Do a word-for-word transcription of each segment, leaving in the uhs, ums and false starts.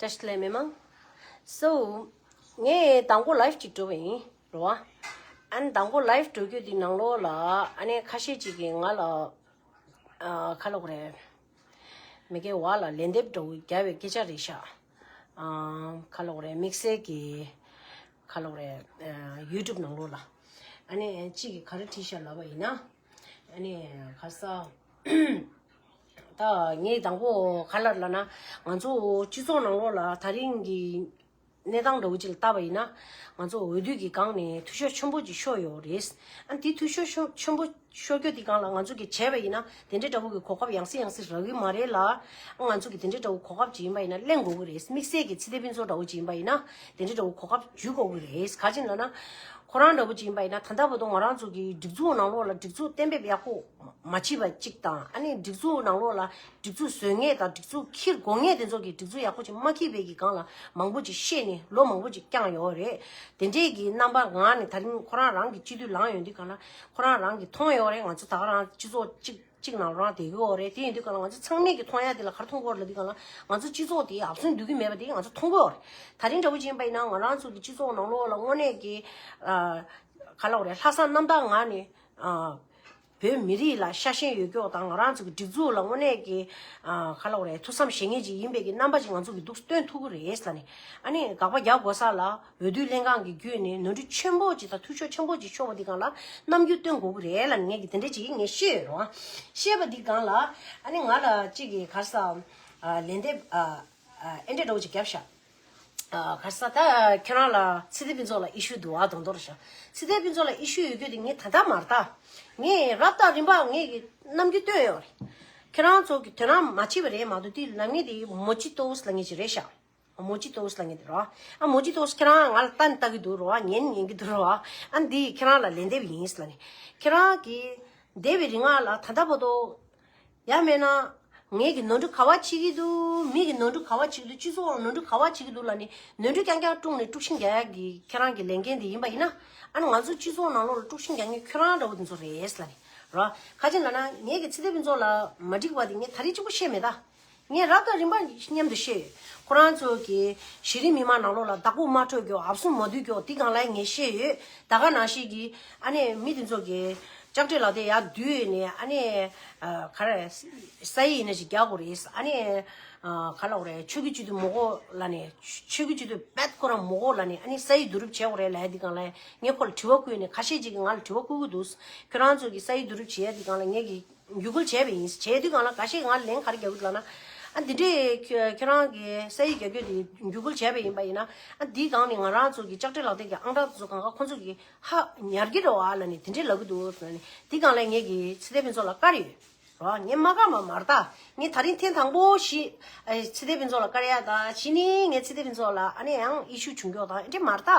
ལས་མི་མང་། So ངས་དང་པོ་ལའིབ་ཅིག་འགྲོ་བ་ཡིན་རོ། ཨ་ནི་དང་པོ་ལའིབ་འགྲོ་རྒྱུ་དེ་ནང་ལོགས་ལ་ཨ་ནི་ཁ་ཤས་ཅིག་གིས་ང་ལ་ཨ་ཁ་ལོག་རེད། མི་སྐྱེ་བ་ལ་ལན་འདེབས་འདྲ་བོ་རྒྱབ་པའི་སྐད་ཆ་རེད་ཤག་ཨ་ཁ་ལོག་རེད། དམིགས་བསལ་གྱི་ཁ་ལོག་རེད། ཨ་ཡུ་ཊུབ་ནང་ལོགས་ལ་ཨ་ནི་གཅིག་གིས་ག་རེ་བྲིས་ཤག་ལབ་པ་ཡིན་ན། ཨ་ནི་ག་ས། ད་ངས་དང་པོ་ག་ལབ་ལབ་ན། ང་ཚོ་སྤྱི་ཚོགས་ནང་ལོགས་ལ་དེ་རིང་གི་གནས་སྟངས་འདྲ་བོ་ཅིག་ལ་བལྟས་པ་ཡིན་ན། ང་ཚོ་འོས་བསྡུ་གི་སྒང་ནས་འཐུས་ཤོར་ཆེན་པོ་ཅིག་ཤོར་ཡོད་རེད། ཨ་དེ་འཐུས་ཤོར་ཤོར་ཆེན་པོ་ཤོར་རྒྱུ་དེ་སྒང་ལ་ང་ཚོ་གིས་བྱས་པ་ཡིན་ན་དེ་འདྲའི་འདྲ་བོ་གི་གོ་སྐབས་ཡང་སེ་ཡང་སེ་རག་གི་མ་རེད་ལ། ཨ་ང་ཚོ་གིས་དེ་འདྲའི་འདྲ་བོ་གོ་སྐབས་ཅིག་ཡིན་པ་ཡིན་ན་ལེན་དགོས་ཀྱི་རེད། དམིགས་བསལ་གྱི་ཚེ་བརྟན་ཕུན་ཚོགས་འདྲ་བོ་ཅིག་ཡིན་པ་ཡིན་ན་དེ་འདྲའི་འདྲ་བོ་གོ་སྐབས་འཇུ་དགོས་ཀྱི་རེད། ག་ཅི་ལབ་ན། ཁོ་རང་འདྲ་བོ་ཅིག་ཡིན་པ་ཡིན་ན་ད་ལྟ་བར་དུ་ང་རང་ཚོ་གི་སྒྲིག་འཛུགས་ནང་ལོགས་ལ་སྒྲིག་འཛུགས་གཏན་འབེབས་ཡག་པོ་མ་བྱས་པ་གཅིག་དང་། ཨ་ནི་སྒྲིག་འཛུགས་ནང་ལོགས་ལ་སྒྲིག་འཛུགས་བཟོ་མཁན་དང་སྒྲིག་འཛུགས་འཁྱེར་དགོས་མཁན་དེ་ཚོ་གི་སྒྲིག་འཛུགས་ཡག་པོ་ཅིག་མ་འཁྱེར་བའི་གི་སྒང་ལ་མང་པོ་ཅིག་ཤེས་ནས་ལོ་མང་པོ་ཅིག་བསྐྱངས་ཡོད་རེད། དེ་འདྲས་ཀྱི་རྣམ་པ་ངང་ནས་དེ་རིང་ཁོ་རང་རང་གི་སྤྱི་འཐུས་ལངས་ཡོང་དུས་སྒང་ལ་ཁོ་རང་རང་གིས་མཐོང་ཡོད་རེད། ང་ཚོ་ད་ག་རང་སྤྱི་ཚོགས་གཅིག་གཅིག་ནང་རང་བསྡད་ཀྱི་ཡོད་རེད། དེ་ཡིན་དུས་སྒང་ལ་ང་ཚོ་ཚང་མས་ཀྱིས་མཐོང་ཡ་དེ་ལ་ག་རེ་མཐོང་གི་ཡོད་རེད་ལབ་དུས་སྒང་ལ་ང་ཚོ་སྤྱི་ཚོགས་དེ་ཨབ་སུན་འདུག་གི་མེད་པ་དེ་ང་ཚོ་མཐོང་གི་ཡོད་རེད། དེ་རིང་འདྲ་བོ་ཅིག་ཡིན་པ་ཡིན་ན་ང་རང་ཚོ་གི་སྤྱི་ཚོགས་ནང་ལོགས་ལ་དངོས་གནས་ཀྱི་ཨ་ག་ལབ་དགོས་རེད། ལྷག་བསམ་རྣམ་དག་ངང་ནས་ཨ་བོད་མི་རིགས་ལ་ཤ་ཞེན་ཡོད་ཀྱོག་དང་། ང་རང་ཚོ་གི་སྒྲིག་འཛུགས་ལ་དངོས་གནས་ཀྱི་ཨ་ག་ལབ་དགོས་རེད། ཐུགས་བསམ་བཞེས་མཁན་ཅིག་ཡིན་པའི་གི་རྣམ་པ་ཅིག་ང་ཚོ་གི་འདུག་སྟོན་ཐུབ་ཀྱི་རེད་ལབ་ནས། ཨ་ནི་དགག་པ་རྒྱག་དགོས་ས་ལ་འོས་བསྡུ་ལྷན་ཁང་གི་བརྒྱུད་ནས་ནོར་འཁྲུལ་ཆེན་པོ་ཅིག་དང་འཐུས་ཤོར་ཆེན་པོ་ཅིག་ཤོར་བ་འདི་སྒང་ལ་རྣམ་འགྱུར་སྟོན་དགོས་ཀྱི་རེད་ལབ་ནས་ངས་ཀྱི་དེ་འདྲ་ཅིག་ངས་ཤེས་ཡོད་རུང་། ཤེས་པ་འདི་སྒང་ལ་ཨ་ནི་ང་ལ་གཅིག་གིས་ག་རེ་ཟེར། ཨ་ལན་འདེབས་ཨ་ཨ་ཨེ་འདྲ་འདྲ་བོ་ཅིག་བརྒྱབ་ཤག་ཨ་ག་རེ་ཟེར། ད་ཁྱེད་རང་ལ་ཚེ་བརྟན་ཕུན་ཚོགས་ལ་ཨི་ཤུ་འདུག་ཨ། མདོག་མདོག་རེད་ཤག་ཚེ་བརྟན་ཕུན་ཚོགས་ལ་ཨི་ཤུ་ཡོད་རྒྱུ་དེ་ངས་ད་ལྟ་མ་རེད་ད། ངས་རབ་དང་རིམ་པ་ངས་ཀྱི་རྣམ་འགྱུར་སྟོན་ཡོད་རེད། ཁྱེད་རང་ཚོ་གི་དོ་སྣང་མ་བྱེད་པ་རེད་མ་གཏོགས། དེ་ལབ་མཁན་དེ་མོ་ཅི་ཏོས་ལབ་མཁན་ཅིག་རེད་ཤག་མོ་ཅི་ཏོས་ལབ་མཁན་དེ་རོ། ཨ་མོ་ཅི་ཏོས་ཁྱེད་རང་ང་ལ་ལྟ་ནི་ལྟ་གི་འདུག་རོ། ཉན་ཉན་གི་འདུག་རོ། ཨ་འདི་ཁྱེད་རང་ལ་ལན་འདེབས་ཡིན་ལབ་ནས། ཁྱེད་རང་གིས་འདས་པའི་རིང་ལ་ད་ལྟ་བར་དུ་ཡང་མིན་ན་ངེད་ཀྱི་ནོར་འཁྲུལ་ག་པར་བྱེད་ཀྱི་འདུག་མི་གི་ནོར་འཁྲུལ་ག་པར་བྱེད་ཀྱི་འདུག་སྤྱི་ཚོགས་ནོར་འཁྲུལ་ག་པར་བྱེད་ཀྱི་འདུག་ལབ་ནས་ནོར་འཁྲུལ་རྐྱང་རྐྱང་དཀྲུགས་ནས་དཀྲུག་ཤིང་རྒྱག་ཡག་གི་ཁྱེད་རང་གི་ལས་འགན་དེ་ཡིན་པ་ཡིན་ན། ཨ་ནི་ང་ཚོ་སྤྱི་ཚོགས་ནང་ལོགས་ལ་དཀྲུག་ཤིང་རྒྱག་མཁན་ཁྱོད་རང་འདྲ་བོ་དེ་ཚོ་རེད་ལབ་ནས་རོ། ག་ཅི་ལབ་ན་ངེད་ཀྱི་ཚེ་བརྟན་ཕུན་ཚོགས་ལ་མ་འགྲིག་པ་དེ་ངས་ད་རེས་གཅིག་པོ་བཤད་མེད་ད། ངས་རབ་དང་རིམ་པ་མཉམ་དུ་བཤད་ཡོད། ཁོ་རང་ཚོ་གི་གཞི་རིམ་མི་མང་ནང་ལོགས་ལ་བདག་པོ་མ་འཕྲོད་རྒྱུ་ཨབ་སུ་མ་བསྡུ་རྒྱུ་དེ་སྒང་ལ་ངས་བཤད་ཡོད། ད་ག་ནང་བཞིན་གྱི་ཨ་ནི་མི་དེ་ཚོ་གི་ལྕགས་སྤྲེལ་ལག་དེ་ཡར་བསྡུས་ནས་ཨ་ནི་ག་རེ་ས་ཡིག་ཡིན་ན་ཞིག་རྒྱག་དགོས་རེད། ཨ་ནི་ག་ལབ་དགོས་རེད། ཆོས་ཀྱི་སྤྱི་འཐུས་མི་དགོས་ལབ་ནས། ཆོས་ཀྱི་སྤྱི་འཐུས་རྦད་ཁོ་རང་མི་དགོས་ལབ་ནས་ཨ་ནི་ས་ཡིག་བསྡུ་རུབ་བྱེད་དགོས་རེད་ལབ་ཡ་དེ་སྒང་ལ་ངས་ཁོ་ལ་དྲི་བ་བསྐུལ་ནས། ཁ་ཤས་ཅིག་གིས་ང་ལ་དྲི་བ་བསྐུལ་གྱི་འདུག་ཁྱོད་རང་ཚོ་གི་ས་ཡིག་བསྡུ་རུབ་བྱེད་ཡ་དེ་སྒང་ལ་ངས་ཀྱི་བརྒྱུད་སྐུལ་བྱས་པ་ཡིན། བྱས་དུས་སྒང་ལ་འགའ་ཤས་ང་ལ་ལན་ག་རེ་རྒྱག་གི་འདུག་ལབ་ན། ཨ་འདི་འདྲས་ཁྱོད་ཁྱོད་རང་གི་ས་ཡིག་རྒྱག་རྒྱུ་དེ་བརྒྱུད་སྐུལ་བྱས་པ་ཡིན་པ་ཡིན་ན། ཨ་འདིའི་སྒང་ནས་ང་རང་ཚོ་གི་ལྕགས་སྤྲེལ་ལག་དེབ་ཀྱི་ཨང་གྲངས་དེ་ཚོ་གང་ག་ཁོང་ཚོ་གི་ཧ་ཉར་གྱི་རེད་བ་ལབ་ནས་དེ་འདྲས་ལབ་གི་འདུག་ལབ་ནས། དེ་སྒང་ལ་ངས་ཀྱི་ཚེ་བརྟན་ཕུན་ཚོགས་ལ་བཀའ་ཡོད་རོ། ངས་མ་བཀའ་མ་མ་རེད་ད། ངས་ད་རིང་ཐེངས་དང་པོ་ཞིག་ཨ་ཚེ་བརྟན་ཕུན་ཚོགས་ལ་བཀའ་ཡ་ད། གཞི་ནས་ངས་ཚེ་བརྟན་ཕུན་ཚོགས་ལ་ཨ་ནི་ཡང་ཨི་ཤུ་བྱུང་ཀྱོག་དང་ཨེ་འདྲས་མ་རེད་ད།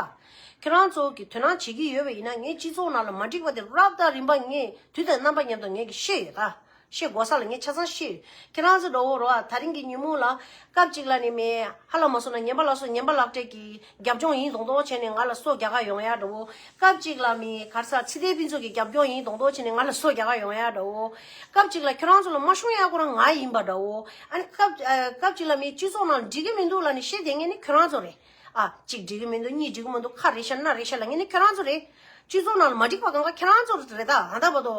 ཁྱེད་རང་ཚོ་གི་དོ་སྣང་བྱེད་ཀྱི་ཡོད་པ་ཡིན་ན། ངས་སྤྱི་ཚོགས་ནང་ལ་མ་འགྲིག་པ་དེ་རབ་དང་རིམ་པ་ངས་དུས་དང་རྣམ་པ་མཉམ་དུ་ངས་ཀྱི་བཤད་ཡོད་ད། བཤད་དགོས་ས་ལ་ངས་ཆ་ཚང་བཤད་ཡོད། ཁྱེད་རང་ཚོ་འདྲ་བོ་རོ། ད་རིང་གི་ཉིན་མོ་ལ་སྐབས་གཅིག་ལ་ནི་མི་ཧ་ལམ་མ་སོང་ན་ངན་པ་ལག་སོ་ངན་པ་ལག་སྤྲད་ཀྱི་རྒྱབ་ལྗོངས་ཡིན་མདོག་མདོག་བྱས་ནས་ང་ལ་སོ་རྒྱག་ག་ཡོང་ཡ་འདྲ་བོ། སྐབས་གཅིག་ལ་མི་ག་རེ་ཟ་ཚེ་བརྟན་ཕུན་ཚོགས་ཀྱི་རྒྱབ་ལྗོངས་ཡིན་མདོག་མདོག་བྱས་ནས་ང་ལ་སོ་རྒྱག་ག་ཡོང་ཡ་འདྲ་བོ། སྐབས་གཅིག་ལ་ཁྱོད་རང་ཚོ་ལ་མ་ཤོང་ཡ་ཁོ་རང་ང་ཡིན་པ་འདྲ་བོ། ཨ་ནི་སྐབས་ཨ་སྐབས་གཅིག་ལ་མི་སྤྱི་ཚོགས་ནང་འགྲིག་གི་མི་འདུག་ལབ་ནས་བཤད་བསྡད་མཁན་ནི་ཁྱོད་རང་ཚོ་རེད། ཨ་གཅིག་འགྲིག་གི་མི་འདུག་གཉིས་འགྲིག་གི་མི་འདུག་ཁ་རེ་བཤད་སྣ་རེ་བཤད་ལབ་མཁན་ནི་ཁྱོད་རང་ཚོ་རེད། སྤྱི་ཚོགས་ནང་ལ་མ་འགྲིག་པ་གང་ག་ཁྱེད་རང་ཚོ་རེད་ད། ཨ་ད་བར་དུ།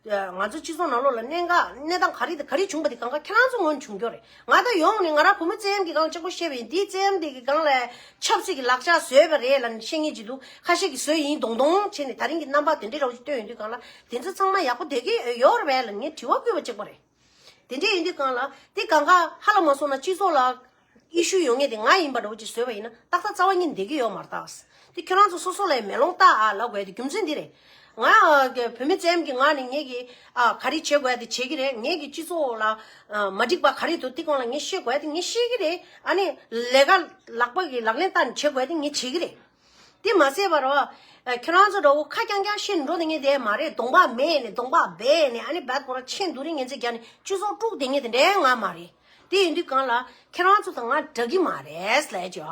ང་ཚོ་སྤྱི་ཚོགས་ནང་ལོགས་ལ་གནད་འགག་གནས་སྟངས་ག་རེ་དང་ག་རེ་བྱུང་པ་དེ་གང་ག་ཁྱེད་རང་ཚོ་ངོས་ནས་བྱུང་རྒྱུ་རེད། ང་ད་ཡོང་ནས་ང་རང་བུད་མེད་བཙན་གཡེམ་གྱི་སྒང་གཅིག་པོ་བཤད་པ་ཡིན། དེའི་བཙན་གཡེམ་དེ་གི་སྒང་ལ་ཆབ་སྲིད་ཀྱི་ལག་ཆ་བཟོས་པ་རེད་ལབ་ནས་བཤད་མཁན་ཅིག་འདུག་ཁ་ཤས་ཀྱིས་བཟོས་ཡིན་མདོག་མདོག་བྱས་ནས་ད་རིང་གི་རྣམ་པ་དེ་འདྲའི་རོགས་ཅིག་སྟོན་ཡོང་དུས་སྒང་ལ་དེ་ཚོ་ཚང་མ་ཡག་པོ་བསྡད་ཀྱི་ཡོད་རེད་པས་ལབ་ངས་དྲི་བ་བསྐུལ་བ་གཅིག་པོ་རེད། དེ་འདྲས་ཡིན་དུས་སྒང་ལ་དེ་གང་ག་ཧ་ལམ་མ་སོང་ན་སྤྱི་ཚོགས་ལ་ཨི་ཤུ་ཡོང་མཁན་དེ་ང་ཡིན་པ་འདྲ་བོ་ཅིག་བཟོས་པ་ཡིན་ན་ཏག་ཏག་རྩ་བ་ཉིད་བསྡད་ཀྱི་ཡོད་མ་རེད་ད། དེ་ཁྱོད་རང་ཚོ་སོ་སོ་ལ་མེ་ལོང་ལྟ་ཨ་ལབ་དགོས་ཡ་དེ་རྒྱུ་མཚན་འདི་རེད། ང་ཨ་བུད་མེད་བཙན་གཡེམ་གྱི་ངང་ནས་ངེད་ཀྱིས་ཨ་ག་རེ་བྱེད་དགོས་ཡ་དེ་བྱེད་ཀྱི་རེད། ངེད་ཀྱིས་སྤྱི་ཚོགས་ལ་ཨ་མ་འགྲིག་པ་ག་རེ་འདུག་དེ་སྒང་ལ་ངས་ཤེས་དགོས་ཡ་དེ་ངས་ཤེས་ཀྱི་རེད། ཨ་ནི་ལས་ཀ་ལག་པ་གི་ལག་ལེན་བསྟར་ནས་བྱེད་དགོས་ཡ་དེ་ངས་བྱེད་ཀྱི་རེད། དེ་མ་ཟད་པར་ཨ་ཁྱོད་རང་ཚོ་འདྲ་བོ་ཁ་རྐྱང་རྐྱང་བཤད་འགྲོ་ནས་ངས་བསྡད་མ་རེད། གདོང་པ་མེད་ནས་གདོང་པ་སྦས་ནས་ཨ་ནི་བད་ཁོ་རང་མཆན་སྡུག་རིང་ངན་ཚད་རྒྱག་ནས་སྤྱི་ཚོགས་དཀྲུགས་བསྡད་མཁན་དེ་འདྲའི་ང་མ་རེད། དེ་ཡིན་དུས་སྒང་ལ་ཁྱེད་རང་ཚོ་དང་ང་འདྲ་གི་མ་རེད་ལབ་ཀྱི་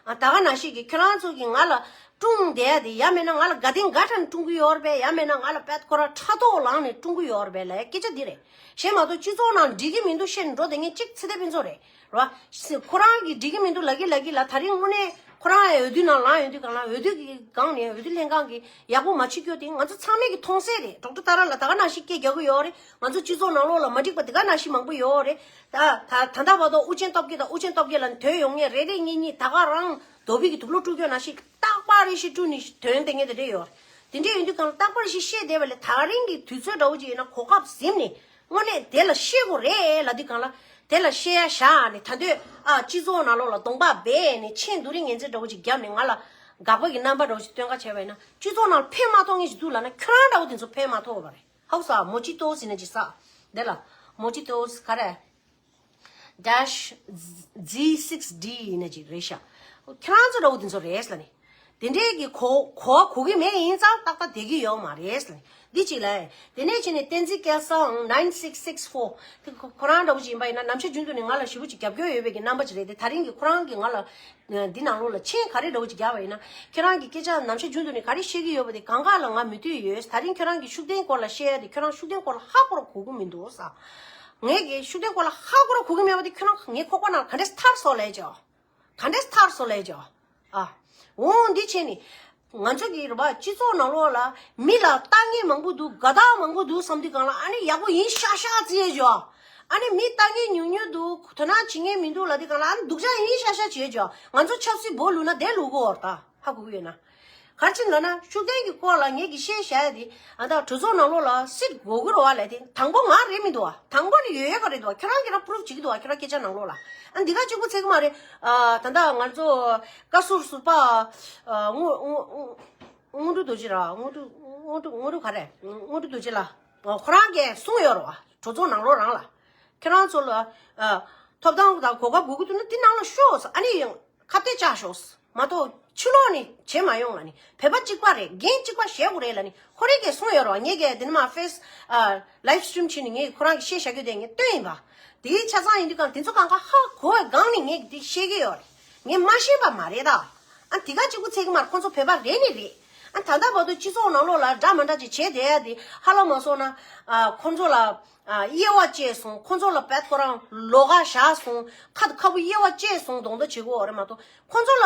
ཨ། ཨ། ད་ག་ནང་བཞིན་གྱི་ཁྱེད་རང་ཚོ་གིས་ང་ལ་དཀྲུགས་བསྡད་ཡ་དེ་ཡ་མེད་ན་ང་ལ་དགའ་ལྡན་དགའ་དྲགས་ནས་དཀྲུག་གི་ཡོད་རེད་པས། ཡ་མེད་ན་ང་ལ་པད་ཁོ་ར་ཕྲག་དོག་ལངས་ནས་དཀྲུག་གི་ཡོད་རེད་པས་ལབ་ཡ་སྐད་ཆ་འདི་རེད། གཞན་མ་གཏོགས་སྤྱི་ཚོགས་ནང་འགྲིག་གི་མི་འདུག་བཤད་ནས་འགྲོ་བསྡད་མཁན་གཅིག་ཚེ་བརྟན་ཕུན་ཚོགས་རེད། རེད་བ། ཁོ་རང་གིས་འགྲིག་གི་མི་འདུག་ལབ་ཀྱི་ལབ་ཀྱི་ལ། ད་རིང་དངོས་གནས་ཁོ་རང་ཡང་འོས་བསྡུ་ནང་ལངས་ཡོང་དུས་སྒང་ལ་འོས་བསྡུ་གི་སྒང་ནས་འོས་བསྡུ་ལྷན་ཁང་གིས་ཡག་པོ་མ་བྱེད་རྒྱུ་དེ་ང་ཚོ་ཚང་མས་ཀྱི་མཐོང་གསལ་རེད། ཌོག་ཊར་ཏཱ་ར་ལ་ད་ག་ནང་བཞིན་སྐད་རྒྱག་གི་ཡོད་རེད། ང་ཚོ་སྤྱི་ཚོགས་ནང་ལོགས་ལ་མ་འགྲིག་པ་དེ་ག་ནང་བཞིན་མང་པོ་ཡོད་རེད། ད་ད་ད་ལྟ་བར་དུ་དབུ་ཅན་སྟོབས་རྒྱལ་དང་དབུ་ཅན་སྟོབས་རྒྱལ་ལ་དོན་ཡོང་མཁན་རེ་རེ་གཉིས་གཉིས་ད་ག་རང་རྡོ་སྦིས་ཀྱི་དུག་ལོག་དཀྲུག་རྒྱུ་ནང་བཞིན་རྟག་པར་རེ་བཞིན་དཀྲུག་ནས་དོན་དེ་ངས་དེ་འདྲས་ཡོད་རེད། དེ་འདྲས་ཡིན་དུས་གང་ལ་རྟག་པར་རེ་བཞིན་བཤད་བསྡད་པ་ལས་ད་རིང་གི་དུས་ཚོད་འདྲ་བོ་ཅིག་ཡིན་ན་གོ་སྐབས་ཟིན་ནས་དངོས་གནས་དེ་ལ་བཤད་དགོས་རེད་ལབ་དུས་གང་ལ་དེ་ལ་བཤད་ཡ་བཞག་ནས། ད་འདོད་ཨ་སྤྱི་ཚོགས་ནང་ལོགས་ལ་གདོང་པ་སྦས་ནས་མཆན་བསྡུ་རིགས་ངན་ཚིག་འདྲ་བོ་ཅིག་བརྒྱབ་ནས་ང་ལ་དགག་པ་གི་རྣམ་པ་འདྲ་བོ་ཅིག་སྟོན་ག་བྱས་པ་ཡིན་ན། སྤྱི་ཚོགས་ནང་ཕན་མ་ཐོགས་མཁན་ཞིག་འདུག་ལབ་ན་ཁྱོད་རང་འདྲ་བོ་དེ་ཚོ་ཕན་མ་ཐོགས་པ་རེད། ཧའུ་ས་མོ་ཅི་ཏོ་ཟེར་ན་ཅིག་ས། འདི་ལ་མོ་ཅི་ཏོ་ག་རེ། Dash Z six D ཡིན་ན་ཅིག་རེད་ཤག་ཁྱེད་རང་ཚོ་འདྲ་བོ་དེ་ཚོ་རེད་ལབ་ནས། དེ་འདྲའི་གི་གོ་གོ་གོ་གི་མེད་ཡིན་ཙང་ཏག་ཏག་བསྡད་ཀྱི་ཡོད་མ་རེད་ལབ་ནས། འདི་གཅིག་ལབ། དེ་ནས་ཕྱིན་ནས་བསྟན་འཛིན་སྐལ་བཟང་nine six six four དེ་ཁོ་ཁོ་རང་འདྲ་བོ་ཅིག་ཡིན་པ་ཡིན་ན་ནམ་ཞག་རྒྱུན་དུ་ནས་ང་ལ་ཞེ་པོ་ཅིག་རྒྱབ་སྐྱོར་ཡོད་པའི་གི་རྣམ་པ་ཅིག་རེད་དེ། ད་རིང་གི་ཁོ་རང་གིས་ང་ལ་འདི་ནང་ལོགས་ལ་མཆན་ག་རེ་འདྲ་བོ་ཅིག་བརྒྱབ་པ་ཡིན་ན། ཁྱེད་རང་གི་སྐད་ཆ་ནམ་ཞག་རྒྱུན་དུ་ནས་ག་རེ་བཤད་ཀྱི་ཡོད་པ་དེ་གང་ག་ལ་ང་མོས་མཐུན་ཡོད། ད་རིང་ཁྱེད་རང་གིས་ཤུགས་ལྡན་སྐོར་ལ་བཤད་ཡ་དེ་ཁྱེད་རང་ཤུགས་ལྡན་སྐོར་ལ་ཧ་གོ་ར་གོ་གི་མི་འདུག་ས། ངས་ཀྱི་ཤུགས་ལྡན་སྐོར་ལ་ཧ་གོ་ར་གོ་གི་མེད་པ་དེ་ཁྱོད་རང་ངའི་ཁོག་པ་ནང་ག་འདྲས་ཐར་སོང་ལས་ཅོ། ག་འདྲས་ཐར་སོང་ལས་ཅོ། ཨ། འོང་འདི་བྱས་ནི། ང་ཚོ་གི་རུ་བ་སྤྱི་ཚོགས་ནང་ལོགས་ལ་མི་ལ་ལྟ་ངན་མང་པོ་འདུག་དགའ་རྟགས་མང་པོ་འདུག་བསམ་དུས་གང་ལ་ཨ་ནི་ཡག་པོ་ཡིན་ཤག་ཤག་བརྩི་ཡས་ཅོ། ཨ་ནི་མི་ལྟ་ངན་ཉུང་ཉུང་འདུག་དོ་སྣང་བྱེད་ངན་མི་འདུག་ལབ་དུས་གང་ལ་ཨ་ནི་སྡུག་ཅག་ཡིན་ཤག་ཤག་བྱས་ཅོ། ང་ཚོ་ཆབ་སྲིད་སྦོ་ལུག་ན་དེ་ལུག་གོ་བར་ད། ཧ་གོ་གི་ཡོད་ན། ག་རེ་ལབ་ན་ཤུགས་ལྡན་གྱི་སྐོར་ལ་ངས་ཀྱི་བཤད་བཞག་ཡ་དེ་ཨ་ད་གྲོས་ཚོགས་ནང་ལོགས་ལ་སྲིད་དགོས་ཀྱི་རེད་བ་ལབ་དེ་དང་པོ་ང་རེད་མི་འདུག་བ། དང་པོ་ནི་ཡོད་ཡོད་ག་རེད་འདུག་བ། ཁྱོད་རང་གིས་རང་པུ་རུབ་བྱེད་ཀྱི་འདུག་བ། ཁྱོད་རང་སྐད་ཆ་ནང་ལོགས་ལ་ཨ་འདི་ག་གཅིག་པུ་ཚད་ཀྱི་མ་རེད། ཨ་ད་ལྟ་ང་ཚོ་བཀའ་ཟུར་ཟུར་པ་ཨ་དངོས་དངོས་དངོས་གྲུབ་རྡོ་རྗེ་ར་དངོས་གྲུབ་དངོས་གྲུབ་དངོས་གྲུབ་ག་རེ་དངོས་གྲུབ་རྡོ་རྗེ་ལ་ཨ་ཁོ་རང་གིས་གསུངས་ཡོད་རེད་བ། གྲོས་ཚོགས་ནང་ལོགས་རང་ལ་ཁྱོད་རང་ཚོ་ལ་ཨ་ཐོབ་ཐང་དང་གོ་སྐབས་དགོས་ཀྱི་འདུག་ན་འདི་ནང་ལ་ཤོག་ཨ་ནི་ཡང་། ཁ་གཏད་བཅག་ཤོག་མ་གཏོགས་ཕྱི་ལོགས་ནས་བྱེད་མ་ཡོང་ལབ་ནི། བོད་པ་གཅིག་པ་རེད། འགན་གཅིག་པ་བཞེས་དགོས་རེད་ལབ་ནི་ཁོ་རང་གིས་གསུངས་ཡོད་རེད་བ། ངས་ཀྱི་དེ་ནི་མ་ཕེ་སི་ཨ་ལའིབ་སི་ཊི་རིམ་བྱས་ནས་ངས་ཁོ་རང་གི་བཤད་བཞག་རྒྱུ་དེ་ངས་སྟོན་ཡིན་པ། དེའི་ཆ་ཚང་ཡིན་དུས་གང་དེ་ཚོ་གང་ག་ཧ་གོ་བའི་སྒང་ནས་ངས་འདི་བཤད་ཀྱི་ཡོད་རེད། ངས་མ་ཤེས་པ་མ་རེད་ད། ཨ་དེ་ག་གཅིག་པུ་ཚད་ཀྱི་མ་རེད། ཁོང་ཚོ་བོད་པ་རེད་ནི་རེད། ཨ་ད་ལྟ་བར་དུ་སྤྱི་ཚོགས་ནང་ལོགས་ལ་འདྲ་མ་འདྲ་ཅིག་བྱས་བསྡད་ཡ་དེ་ཧ་ལམ་མ་སོང་ན་ཨ་ཁོང་ཚོ་ལ། ཨ་དབྱེ་བ་བཅད་སོང་། ཁོང་ཚོ་ལ་བད་ཁོ་རང་ལོགས་ཀ་བཞག་སོང་། ཁ་དང་ཁ་སྤུ་དབྱེ་བ་བཅད་སོང་མདོག་མདོག་བྱེད་དགོས་རེད་མ་གཏོགས་ཁོང་ཚོ་ལ་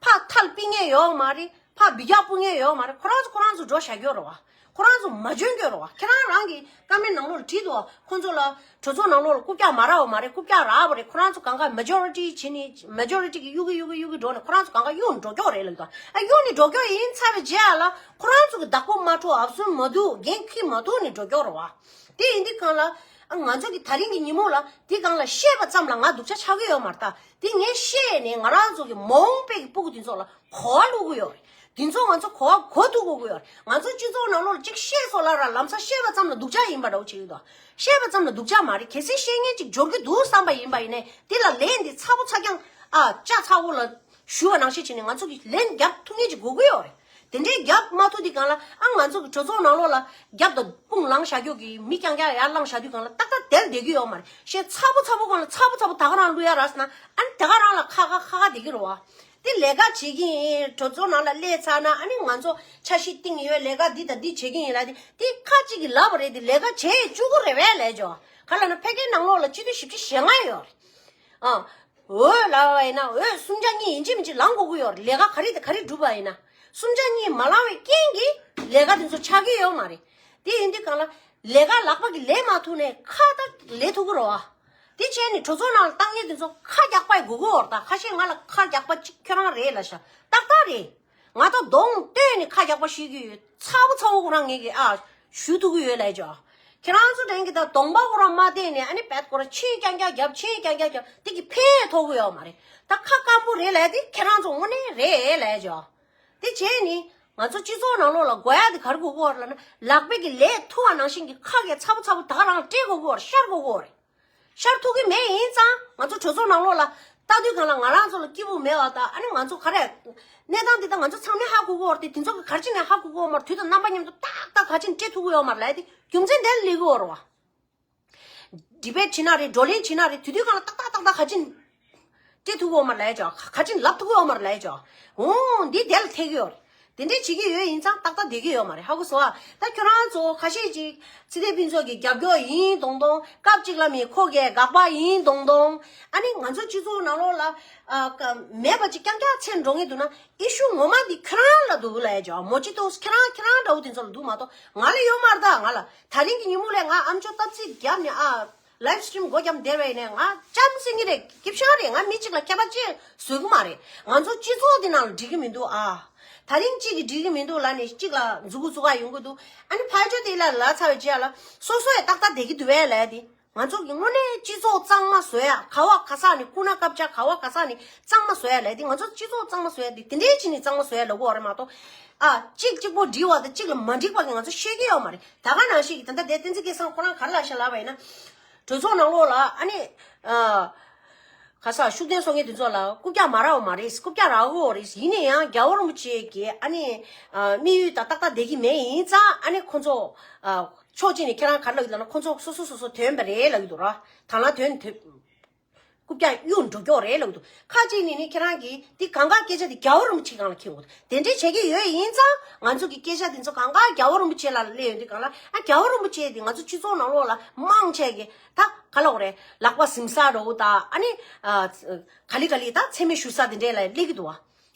ཕར་ཐལ་ཕུད་མཁན་ཡོད་མ་རེད། ཕར་འབུད་རྒྱག་ཕུད་མཁན་ཡོད་མ་རེད། ཁོ་རང་ཚོ་ཁོ་རང་ཚོ་འགྲོ་བཞག་རྒྱུ་རེད་བ། ཁོ་རང་ཚོ་མ་འཇོན་རྒྱུ་རེད་བ། ཁྱེད་རང་རང་གི་ཀོ་མེན་ཊི་ནང་ལོགས་ལ་བྲིས་འདུག་བ། ཁོང་ཚོ་ལ་གྲོས་ཚོགས་ནང་ལོགས་ལ་རྐུབ་བཀྱག་མ་རག་བ་མ་རེད། རྐུབ་བཀྱག་རག་པ་རེད། ཁོ་རང་ཚོ་གང་ག་མེ་ཇོ་རི་ཊི་བྱེད་ནི་མེ་ཇོ་རི་ཊི་གི་གཡུག་གི་གཡུག་གི་གཡུག་གི་འགྲོ་ནས་ཁོ་རང་ཚོ་གང་ག་གཡུག་ནས་འགྲོ་རྒྱུ་རེད་ལབ་འདུག་ཨ་གཡུག་ནས་འགྲོ་རྒྱུ་ཡིན་ཚར་བའི་རྗེས་ལ་ཁོ་རང་ཚོ་གི་བདག་པོ་མ་འཕྲོག་ཨབ་སུན་མ་འདུག་འགན་འཁྱེར་མ་ཐུབ་ནས་འགྲོ་རྒྱུ་རེད་བ། དེ་ཡིན་དུས་གང་ལ། ཨ་ང་ཚོ་གི་ད་རིང་གི་ཉིན་མོ་ལ་དེ་སྒང་ལ་བཤད་པ་ཙམ་ལ་ང་སྡུག་ཅག་ཆགས་ཀྱི་ཡོད་མ་རེད་ད། དེ་ངས་བཤད་ནས་ང་རང་ཚོ་གི་མ་འོངས་པའི་གི་སྤུ་གུ་དེ་ཚོ་ལ་གོ་བ་བླུག་གི་ཡོད་རེད། དེ་ཚོ་ང་ཚོ་གོ་བ་གོ་ཐུབ་དགོས་ཀྱི་ཡོད་རེད། ང་ཚོ་སྤྱི་ཚོགས་ནང་ལོགས་ལ་གཅིག་བཤད་སོང་ལབ་ར་ལམ་སང་བཤད་པ་ཙམ་ལ་སྡུག་ཅག་ཡིན་པ་འདྲ་བོ་བྱེད་ཀྱི་འདུག་བཤད་པ་ཙམ་ལ་སྡུག་ཅག་མ་རེད། གལ་སྲིད་བཤད་མཁན་གཅིག་འབྱོར་གྱི་འདུག་བསམ་པ་ཡིན་པ་ཡིན་ནའི་དེ་ལ་ལན་འདི་ཚ་པོ་ཚ་རྐྱང་ཨ་ལྕགས་ཚ་པོ་ལ་ཞུ་བ་ནང་བཞིན་བྱས་ནས་ང་ཚོ་གི་ལན་རྒྱབ་ཐུབ་མཁན་ཅིག་དགོས་ཀྱི་ཡོད་རེད། དེ་འདྲའི་རྒྱབ་མ་ཐུབ་དུས་གང་ལ་ཨ་ང་ཚོ་གི་གྲོས་ཚོགས་ནང་ལོགས་ལ་རྒྱབ་དང་དཔུང་ལངས་བཞག་རྒྱུ་གི་མི་རྐྱང་རྐྱང་ཡར་ལངས་བཞག་དུས་གང་ལ་ཏག་ཏག་དེར་བསྡད་ཀྱི་ཡོད་མ་རེད། གཞན་ཚ་པོ་ཚ་པོ་གང་ལ་ཚ་པོ་ཚ་པོ་ད་ག་རང་བླུག་ཡ་རག་སོང་ན་ཨ་ནི་དེ་ག་རང་ལ་ཁ་ཁ་ཁ་ཁ་བསྡད་ཀྱི་རེད་བ། དེ་ལས་ཀ་བྱེད་ཀྱི་ཡིན། གྲོས་ཚོགས་ནང་ལ་སླེབས་ཚར་ན་ཨ་ནི་ང་ཚོ་འཆར་གཞི་བཏིང་ཡོད། ལས་ཀ་འདི་དང་འདི་བྱེད་ཀྱི་ཡིན་ལབ་དེ་དེ་ཁ་གཅིག་གིས་ལབ་པ་རེད། དེ་ལས་ཀ་བྱེད་བཅུག་གི་རེད་པས་ལབ་ཅོ། ག་ལབ་ན་ཕ་གིའི་ནང་ལོགས་ལ་སྤྱི་འཐུས་བཞི་བཅུ་ཞེ་ལྔ་ཡོད་རེད། ཨ། འོས་ལབ་པ་ཡིན་ན་འོས་སུམ་ཆ་གཉིས་ཡིན་གཅིག་མིན་གཅིག་ལངས་དགོས་ཀྱི་ཡོད་རེད། ལས་ཀ་ག་རེ་དང་ག་རེ་བསྒྲུབས་པ་ཡིན་ན། སུམ་ཆ་གཉིས་མ་ལངས་པའི་རྐྱེན་གྱིས་ལས་ཀ་དེ་ཚོ་ཆགས་ཀྱི་ཡོད་མ་རེད། དེ་ཡིན་དུས་གང་ལ་ལས་ཀ་ལག་པ་གིས་ལས་མ་ཐུབ་ནའི་ཁ་ད་ལས་ཐུབ་ཀྱི་རེད་བ། དེ་བྱས་ནས་གྲོས་ཚོགས་ནང་ལ་བཏང་མཁན་དེ་ཚོ་ཁ་རྒྱག་པ་དགོས་ཀྱི་ཡོད་རེད། ད་ཁ་ཤས་ང་ལ་ཁ་རྒྱག་པ་གཅིག་ཁྱོད་རང་རེད་ལབ་ཤག་ཏག་ཏག་རེད། ང་ད་གདོང་སྟོན་ནས་ཁ་རྒྱག་པ་ཤེས་ཀྱི་ཡོད། ཚ་པོ་ཚ་པོ་ཁོ་རང་ངེད་ཀྱིས་ཨ་ཞུ་ཐུབ་ཀྱི་ཡོད་ལབ་ཅོ། ཁྱེད་རང་ཚོ་དྲན་གྱི་ད་གདོང་པ་ཁོ་རང་མ་བསྟན་ནས་ཨ་ནི་བད་ཁོ་རང་མཆན་རྐྱང་རྐྱང་རྒྱབ། མཆན་རྐྱང་རྐྱང་རྒྱབ། དེ་གི་ཕན་ཐོགས་ཀྱི་ཡོད་མ་རེད། ད་ཁ་སྐམ་པོ་རེད་ལབ་དེ་ཁྱེད་རང་ཚོ་དངོས་གནས་རེད་ལབ་ཅོ། དེ་བྱས་ནི་ང་ཚོ་སྤྱི་ཚོགས་ནང་ལོགས་ལ་དགོས་ཡ་དེ་ག་རེ་དགོས་ཀྱི་ཡོད་རེད་ལབ་ན་ལག་པས་ཀྱི་ལས་ཐུབ་པ་ནང་བཞིན་གྱི་ཁ་གི་ཚ་པོ་ཚ་པོ་ད་ག་རང་ལ་སྤྲད་དགོས་ཀྱི་ཡོད་རེད། ཤར་དགོས་ཀྱི་ཡོད་རེད། ཤར་ཐུབ་ཀྱི་མེད། ཡིན་ཙང་ང་ཚོ་གྲོས་ཚོགས་ནང་ལོགས་ལ་ལྟ་དུས་གང་ལ་ང་རང་ཚོ་ལ་སྐྱིད་པོ་མེད་པ་དང་ཨ་ནི་ང་ཚོ་ག་རེ་གནས་སྟངས་འདི་ད་ང་ཚོ་ཚང་མས་ཧ་གོ་གི་ཡོད་རེད་དེ། དེ་ཚོ་གི་ག་རེ་བྱས་ནས་ཧ་གོ་གི་ཡོད་མ་རེད། དུས་དང་རྣམ་པ་མཉམ་དུ་ཏག་ཏག་ག་རེ་བྱས་ནས་སྤྲད་ཐུབ་ཀྱི་ཡོད་མ་རེད་ལབ་ཡ་དེ་རྒྱུ་མཚན་དེ་ལ་སླེབས་ཀྱི་ཡོད་རེད་བ། ཌི་བེཊ་བྱེད་ན་རེད། བགྲོ་གླེང་བྱེད་ན་རེད། དེ་དུས་གང་ལ་ཏག་ཏག་ཏག་ཏག་ག་རེ་བྱས་ནས་ སྤྲད་ཐུབ་ཀྱི་ཡོད་མ་རེད་ལབ་ཡ་ཅིག་ག་ཅིག་ལབ་ཐུབ་ཀྱི་ཡོད་མ་རེད་ལབ་ཡ་ཅིག་འོ་འདི་དེ་ལ་ཐེག་གི་ཡོད་རེད། དེ་འདྲས་བྱེད་ཀྱི་ཡོད་ཡིན་ཙང་ཏག་ཏག་བསྡད་ཀྱི་ཡོད་མ་རེད། ཧ་གོ་སོང་ཨ། ད་ཁྱོད་རང་ཚོ་ཁ་ཤས་ཅིག་ཚེ་བརྟན་ཕུན་ཚོགས་ཀྱི་རྒྱབ་སྐྱོར་ཡིན་མདོག་མདོག་སྐབས་གཅིག་ལ་མི་ཁོ་གའི་དགག་པ་ཡིན་མདོག་མདོག་ཨ་ནི་ང་ཚོ་སྤྱི་ཚོགས་ནང་ལོགས་ལ་ཨ་ཀ་མེད་པ་ཅིག་རྐྱང་རྐྱང་ཚེ་འགྲོ་ངེས་འདུག་ན་ཨི་ཤུ་ངོ་མ་འདི་ཁྱོད་རང་ལ་འདུག་ལབ་ཡ་ཅིག་མོ་ཅི་ཏོ་ཁྱོད་རང་ཁྱོད་རང་འདྲ་བོ་དེ་ཚོ་ལ་འདུག་མ་གཏོགས་ང་ལ་ཡོད་མ་རེད། ད་ང་ལ་དེ་རིང་གི་ཉིན་མོ་ལས་ང་ཨམ་ཅོག་སྟབས་ཚིག་བརྒྱབ་ནས་ཨ། ལའིབ་སི་ཊི་རིམ་སྒོ་བརྒྱབ་བསྡད་པ་ཡིན་ནའི་ང་ལྕམ་སེང་གེ་རེད། སྐྱིད་ཤང་རེད། ང་མི་གཅིག་ལ་ཁྱད་པར་ཅི་བཟོ་གི་མ་རེད། ང་ཚོ་སྤྱི་ཚོགས་འདི་ནང་ལ་འགྲིག་གི་མི་འདུག་ཨ། ད་རིང་གཅིག་གིས་འགྲིག་གི་མི་འདུག་ལབ་ནས་གཅིག་ལ་མཛུ་གུ་བཙུགས་ག་ཡོང་གི་འདུག་ཨ་ནི་ཕར་ཕྱོགས་དེ་ལ་ལབ་ཚར་བའི་རྗེས་ལ་སོ་སོ་ཡང་ཏག་ཏག་བསྡད་ཀྱི་འདུག་བས་ལབ་དེ། ང་ཚོ་གི་དངོས་གནས་སྤྱི་ཚོགས་གཙང་མ་བཟོ་ཡ་ག་བ་ག་ས་ནས་སྐུ་ན་སྐབས་ཆ་ག་བ་ག་ས་ནས་གཙང་མ་བཟོ་ཡ་ལབ་དེ། ང་ཚོ་སྤྱི་ཚོགས་གཙང་མ་བཟོ་ཡ་དེ་དེ་འདྲའི་ཅིག་ནས་གཙང་མ་བཟོ་ཡ་ལབ་གོ་རེད་མ་གཏོགས་ཨ་གཅིག་གཅིག་པོ་འགྲིག་པ་དང་གཅིག་ལ་མ་འགྲིག་པ་གི་ང་ཚོ་ཤེས་ཀྱི་ཡོད་མ་རེད། ད་ག་ནང་བཞིན་གྱི་ད་ལྟ་དེ་བསྟན་འཛིན་སྐལ་བཟང་ཁོ་རང་ག་རེ་ལབ་ཤག་ལབ་པ་ཡིན་ན། གྲོས་ཚོགས་ནང་ལོགས་ལ་ཨ་ནི་ཨ་ག་ས་ཤུགས་ལྡན་བཟོ་མཁན་དེ་ཚོ་ལ་རྐུབ་བཀྱག་མ་རག་པ་མ་རེད། རྐུབ་བཀྱག་རག་གི་ཡོད་རེད། ཡིན་ན་ཡང་རྒྱལ་བ་རིན་པོ་ཆེ་གི་ཨ་ནི་ཨ་དམིགས་ཡུལ་དང་ཏག་ཏག་བསྡད་ཀྱི་མེད་ཡིན་ཙང་ཨ་ནི་ཁོ་ཚོ་ཨ་ཕྱོགས་གཅིག་ནས་ཁྱེད་རང་ག་རེ་ལབ་ཡོད་ལབ་ན་ཁོ་ཚོ་སོ་སོ་སོ་སོ་དོན་པ་རེད་ལབ་ཀྱི་འདུག་ར། དང་བླངས་དོན་དོན། རྐུབ་བཀྱག་གཡུག་འགྲོ་ཀྱོག་རེད་ལབ་འདུག་ཁ་ཅིག་ནས་ནི་ཁྱེད་རང་གིས་འདི་གང་ག་སྐད་ཆ་དེ་རྒྱལ་བ་རིན་པོ་ཆེ་སྒང་ལ་འཁྱེར་དགོས་འདུག་དེ་འདྲའི་བྱེད་ཀྱི་ཡོད་ཡིན་ཙང་ང་ཚོ་གི་སྐད་ཆ་དེ་ཚོ་གང་ག་རྒྱལ་བ་རིན་པོ་ཆེ་ལ་སླེབས་ཡོང་དུས་སྒང་ལ་ཨ་རྒྱལ་བ་རིན་པོ་ཆེ་དེ་ང་ཚོ་སྤྱི་ཚོགས་ནང་ལོགས་ལ་མང་ཆེ་གི་ད་ག་ལབ་དགོས་རེད། ལག་པ་ཟིང་ས་འདྲ་བོ་དང་ཨ་ནི་ཨ་ག་ལེ་ག་ལེ་ད་མཚན་སྨད་ཞུ་ས་དེ་འདྲའི་ལ་སླེབས་ཀྱི་འདུག་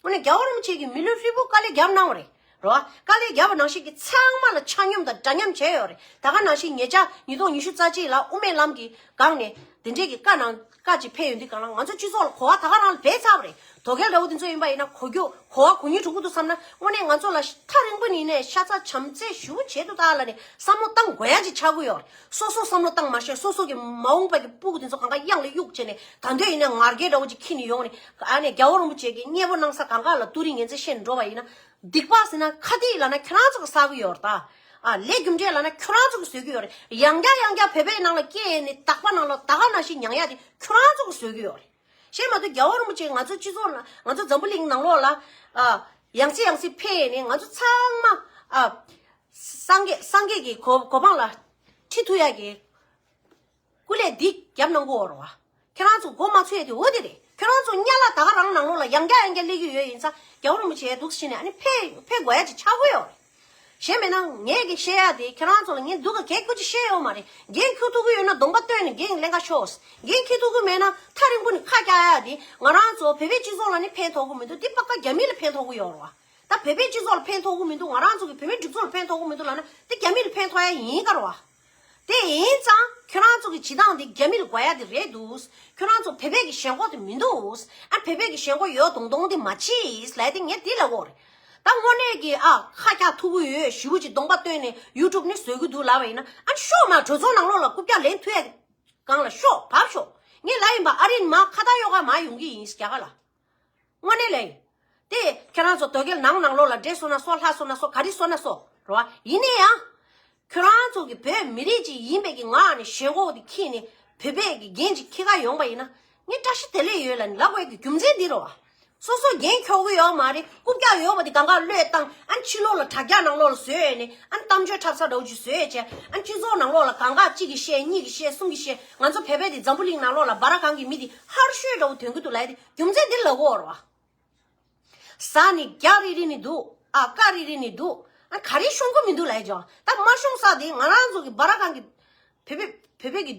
བ། དངོས་གནས་རྒྱལ་བ་རིན་པོ་ཆེ་གིས་མི་ལུས་ཧྲིལ་པོ་དཀའ་ལས་བརྒྱབ་གནང་བ་རེད། རོ། དཀའ་ལས་བརྒྱབ་པ་ནང་བཞིན་གྱི་ཚང་མ་ལ་ཆ་སྙོམས་དང་འདྲ་མཉམ་བྱས་ཡོད་རེད། ད་ག་ནང་བཞིན་ཉེ་ཆར་ཉིས་སྟོང་ཉི་ཤུ་རྩ་གཅིག་ལ་དབུ་མའི་ལམ་གྱི་སྒང་ནས་དེ་འདྲས་ཀྱི་བཀའ་གནང་བཀའ་ཅིག་ཕེབས་ཡོང་དུས་སྒང་ལ་ང་ཚོ་སྤྱི་ཚོགས་ལ་གོ་བ་ད་ག་རང་ལ་བས་ཚར་བ་རེད། དོལ་རྒྱལ་འདྲ་བོ་དེ་ཚོ་ཡིན་པ་ཡིན་ན་གོ་རྒྱུ་གོ་བ་གོ་སྙིང་འདོགས་ཀྱི་འདུག་བསམ་ན་དངོས་གནས་ང་ཚོ་ལ་ཐག་རིང་པོ་ནས་ནས་ཤ་ཚ་བྱམས་བརྩེ་ཞུ་བྱེད་དུ་ད་ལ་ནས་བསམ་བློ་བཏང་དགོས་ཡ་ཅིག་ཆགས་ཀྱི་ཡོད་རེད། སོ་སོ་བསམ་བློ་བཏང་མ་ཤེས། སོ་སོ་གི་མ་འོངས་པ་གི་སྤུ་གུ་དེ་ཚོ་གང་ག་གཡང་ལ་གཡུག་བྱས་ནས་ད་འདོད་ཡིན་ན་ངར་སྐད་འདྲ་བོ་ཅིག་ཁྱེར་ནས་ཡོང་ནས་ཨ་ནི་རྒྱལ་བ་རིན་པོ་ཆེ་གི་མཉེས་པོ་གནང་ས་གང་ག་ལ་ཏུ་རིང་ངན་ཚད་བཤད་ནས་འགྲོ་བ་ཡིན་ན། སྡིག་པ་ཟེར་ན་ཁ་སྡིག་ལབ་ན་ཁྱོད་རང་ཚོ་གི་བསགས་ཀྱི་ཡོད་རེད་ད། ཨ་ལས་རྒྱུ་འབྲས་ལབ་ན་ཁྱོད་རང་ཚོ་གི་བཟོས་ཀྱི་ཡོད་རེད། ཡང་བསྐྱར་ཡང་བསྐྱར་བོད་པའི་ནང་ལ་སྐྱེས་ནས་དག་པ་ནང་ལ་ད་ག་ནང་བཞིན་མྱང་ཡ་དེ་ཁྱོད་རང་ཚོ་གི་བཟོས་ཀྱི་ཡོད་རེད། བཤད་མ་ཐུབ། རྒྱལ་བ་རིན་པོ་ཆེ་ང་ཚོ་སྤྱི་ཚོགས་ནང་ང་ཚོ་འཛམ་བུ་གླིང་ནང་ལོགས་ལ་ཨ་ཡང་སེ་ཡང་སེ་ཕེབས་ནས་ང་ཚོ་ཚང་མ་ཨ་སངས་རྒྱས་སངས་རྒྱས་ཀྱི་གོ་གོ་འཕང་ལ་ཁྲིད་ཐུབ་ཡ་གི་སྐུ་ལས་འདི་རྒྱབ་གནང་གི་ཡོད་རེད་བ། ཁྱེད་རང་ཚོ་མགོ་མ་ཚོས་ཡ་དེ་འོ་དེ་རེད། ཁྱེད་རང་ཚོ་གཉའ་ལ་ད་ག་རང་ནང་ལོགས་ལ་ཡང་བསྐྱར་ཡང་བསྐྱར་སླེབས་ཀྱི་ཡོད་ཡིན་ཙང་རྒྱལ་བ་རིན་པོ་ཆེ་འདུག་ཕྱིན་ནས་ཨ་ནི་ཕེབས་ཕེབས་དགོས་ཡ་ཅིག་ཆགས་ཀྱི་ཡོད་རེད། གཞན་མེད་ན་ངས་ཀྱི་བཤད་ཡ་དེ་ཁྱེད་རང་ཚོ་ལ་ངས་སྡུག་ག་གད་ཀུ་ཅིག་བཤད་ཡོད་མ་རེད། འགན་འཁུར་ཐུབ་ཀྱི་ཡོད་ན་གདོང་པ་སྟོན་ནས་འགན་ལེན་ག་ཤོག་འགན་འཁུར་ཐུབ་ཀྱི་མེད་ན་ཐག་རིང་པོ་ནས་ཁ་བཀྱག་ཡ་དེ་ང་རང་ཚོ་བོད་པའི་སྤྱི་ཚོགས་ལ་ནི་ཕན་ཐོགས་ཀྱི་མི་འདུག་དེ་པ་ཀ་རྒྱ་མི་ལ་ཕན་ཐོགས་ཀྱི་ཡོད་རེད་བ། ད་བོད་པའི་སྤྱི་ཚོགས་ལ་ཕན་ཐོགས་ཀྱི་མི་འདུག་ང་རང་ཚོ་གི་བོད་མིའི་སྒྲིག་འཛུགས་ལ་ཕན་ཐོགས་ཀྱི་མི་འདུག་ལབ་ན་དེ་རྒྱ་མི་ལ་ཕན་ཐོགས་ཡ་ཡིན་ག་རེད་བ། དེ་ཡིན་ཙང་ཁྱོད་རང་ཚོ་གི་བྱེད་སྟངས་དེ་རྒྱ་མི་ལ་དགོས་ཡ་དེ་རེད་འདུག་ཁྱོད་རང་ཚོ་བོད་པའི་གི་ཞེན་ཁོག་དེ་མི་འདུག་ཨ་བོད་པའི་གི་ཞེན་ཁོག་ཡོད་མདོག་མདོག་དེ་མ་བྱེད་ལབ་དེ་ངས་དེ་ལབ་གོ་རེད། ད་དངོས་གནས་ཀྱི་ཨ་ཁ་ཁྱག་ཐུག་གི་ཡོད་ཞེ་པོ་ཅིག་གདོང་པ་སྟོན་ནས་ཡུ་ཊུབ་ནས་བཟོ་གི་འདུག་ལབ་པ་ཡིན་ན་ཨ་ཤོག་མ་གྲོས་ཚོགས་ནང་ལོགས་ལ་རྐུབ་བཀྱག་ལེན་ཐུབ་ཡ་གི་སྒང་ལ་ཤོག་བབས་ཤོག་ངས་ལབ་ཡིན་པ་ཨ་རིན་མ་ཁ་ཏ་ཡོ་ག་མ་ཡོང་གི་ཡིན་རྒྱ་གར་ལ། དངོས་གནས་ལས། དེ་ཁྱེད་རང་ཚོ་དོལ་རྒྱལ་ནང་ནང་ལོགས་ལ་འདྲེ་སོང་ན་སོ་ལྷ་སོང་ན་སོ་ག་རེ་སོང་ན་སོ་རེད་བ། ཡིན་ན་ཡང་། ཁྱོད་རང་ཚོ་གི་བོད་མི་རིགས་ཅིག་ཡིན་པའི་གི་ངག་ནས་ཞེན་ཁོག་དེ་ཁྱེར་ནས་བོད་པའི་གི་འགན་ཅིག་འཁྱེར་ག་ཡོང་པ་ཡིན་ན་ངས་བཀྲ་ཤིས་བདེ་ལེགས་ཡོད་ལབ་ནས་ལབ་དགོས་ཀྱི་རྒྱུ་མཚན་འདི་རེད་བ། སོ་སོ་འགན་འཁྱོག་གི་ཡོད་མ་རེད། རྐུབ་བཀྱག་ཡོད་པ་དེ་གང་ག་བློས་བཏང་ཨ་ཕྱི་ལོགས་ལ་དྲ་རྒྱ་ནང་ལོགས་ལ་བཟོས་ནས་ཨ་གཏམ་བརྗོད་འཁྲབ་ས་འདྲ་བོ་ཅིག་བཟོས་བྱས་ཨ་སྤྱི་ཚོགས་ནང་ལོགས་ལ་གང་ག་གཅིག་གིས་བཤད་གཉིས་ཀྱིས་བཤད་གསུམ་གྱིས་བཤད་ང་ཚོ་བོད་པའི་དེ་འཛམ་བུ་གླིང་ནང་ལོགས་ལ་སྦ་ར་གང་གི་མི་དེ་ཧར་ཤོས་འདྲ་བོ་ཐོན་གི་འདུག་ལབ་ཡ་དེ་རྒྱུ་མཚན་འདི་ལབ་དགོས་རེད་བ། ཟ་ནི་རྒྱག་རི་རི་ནི་འདུག་ཨ་ཀ་རི་རི་ནི་འདུག་ཨ་ག་རེ་ཤོང་གི་མི་འདུག་ལབ་ཡ་ཅོ། ད་མ་ཤོང་ས་དེ་ང་རང་ཚོ་གི་སྦ་ར་གང་གི་བོད་པའི་བོད་པའི་གི་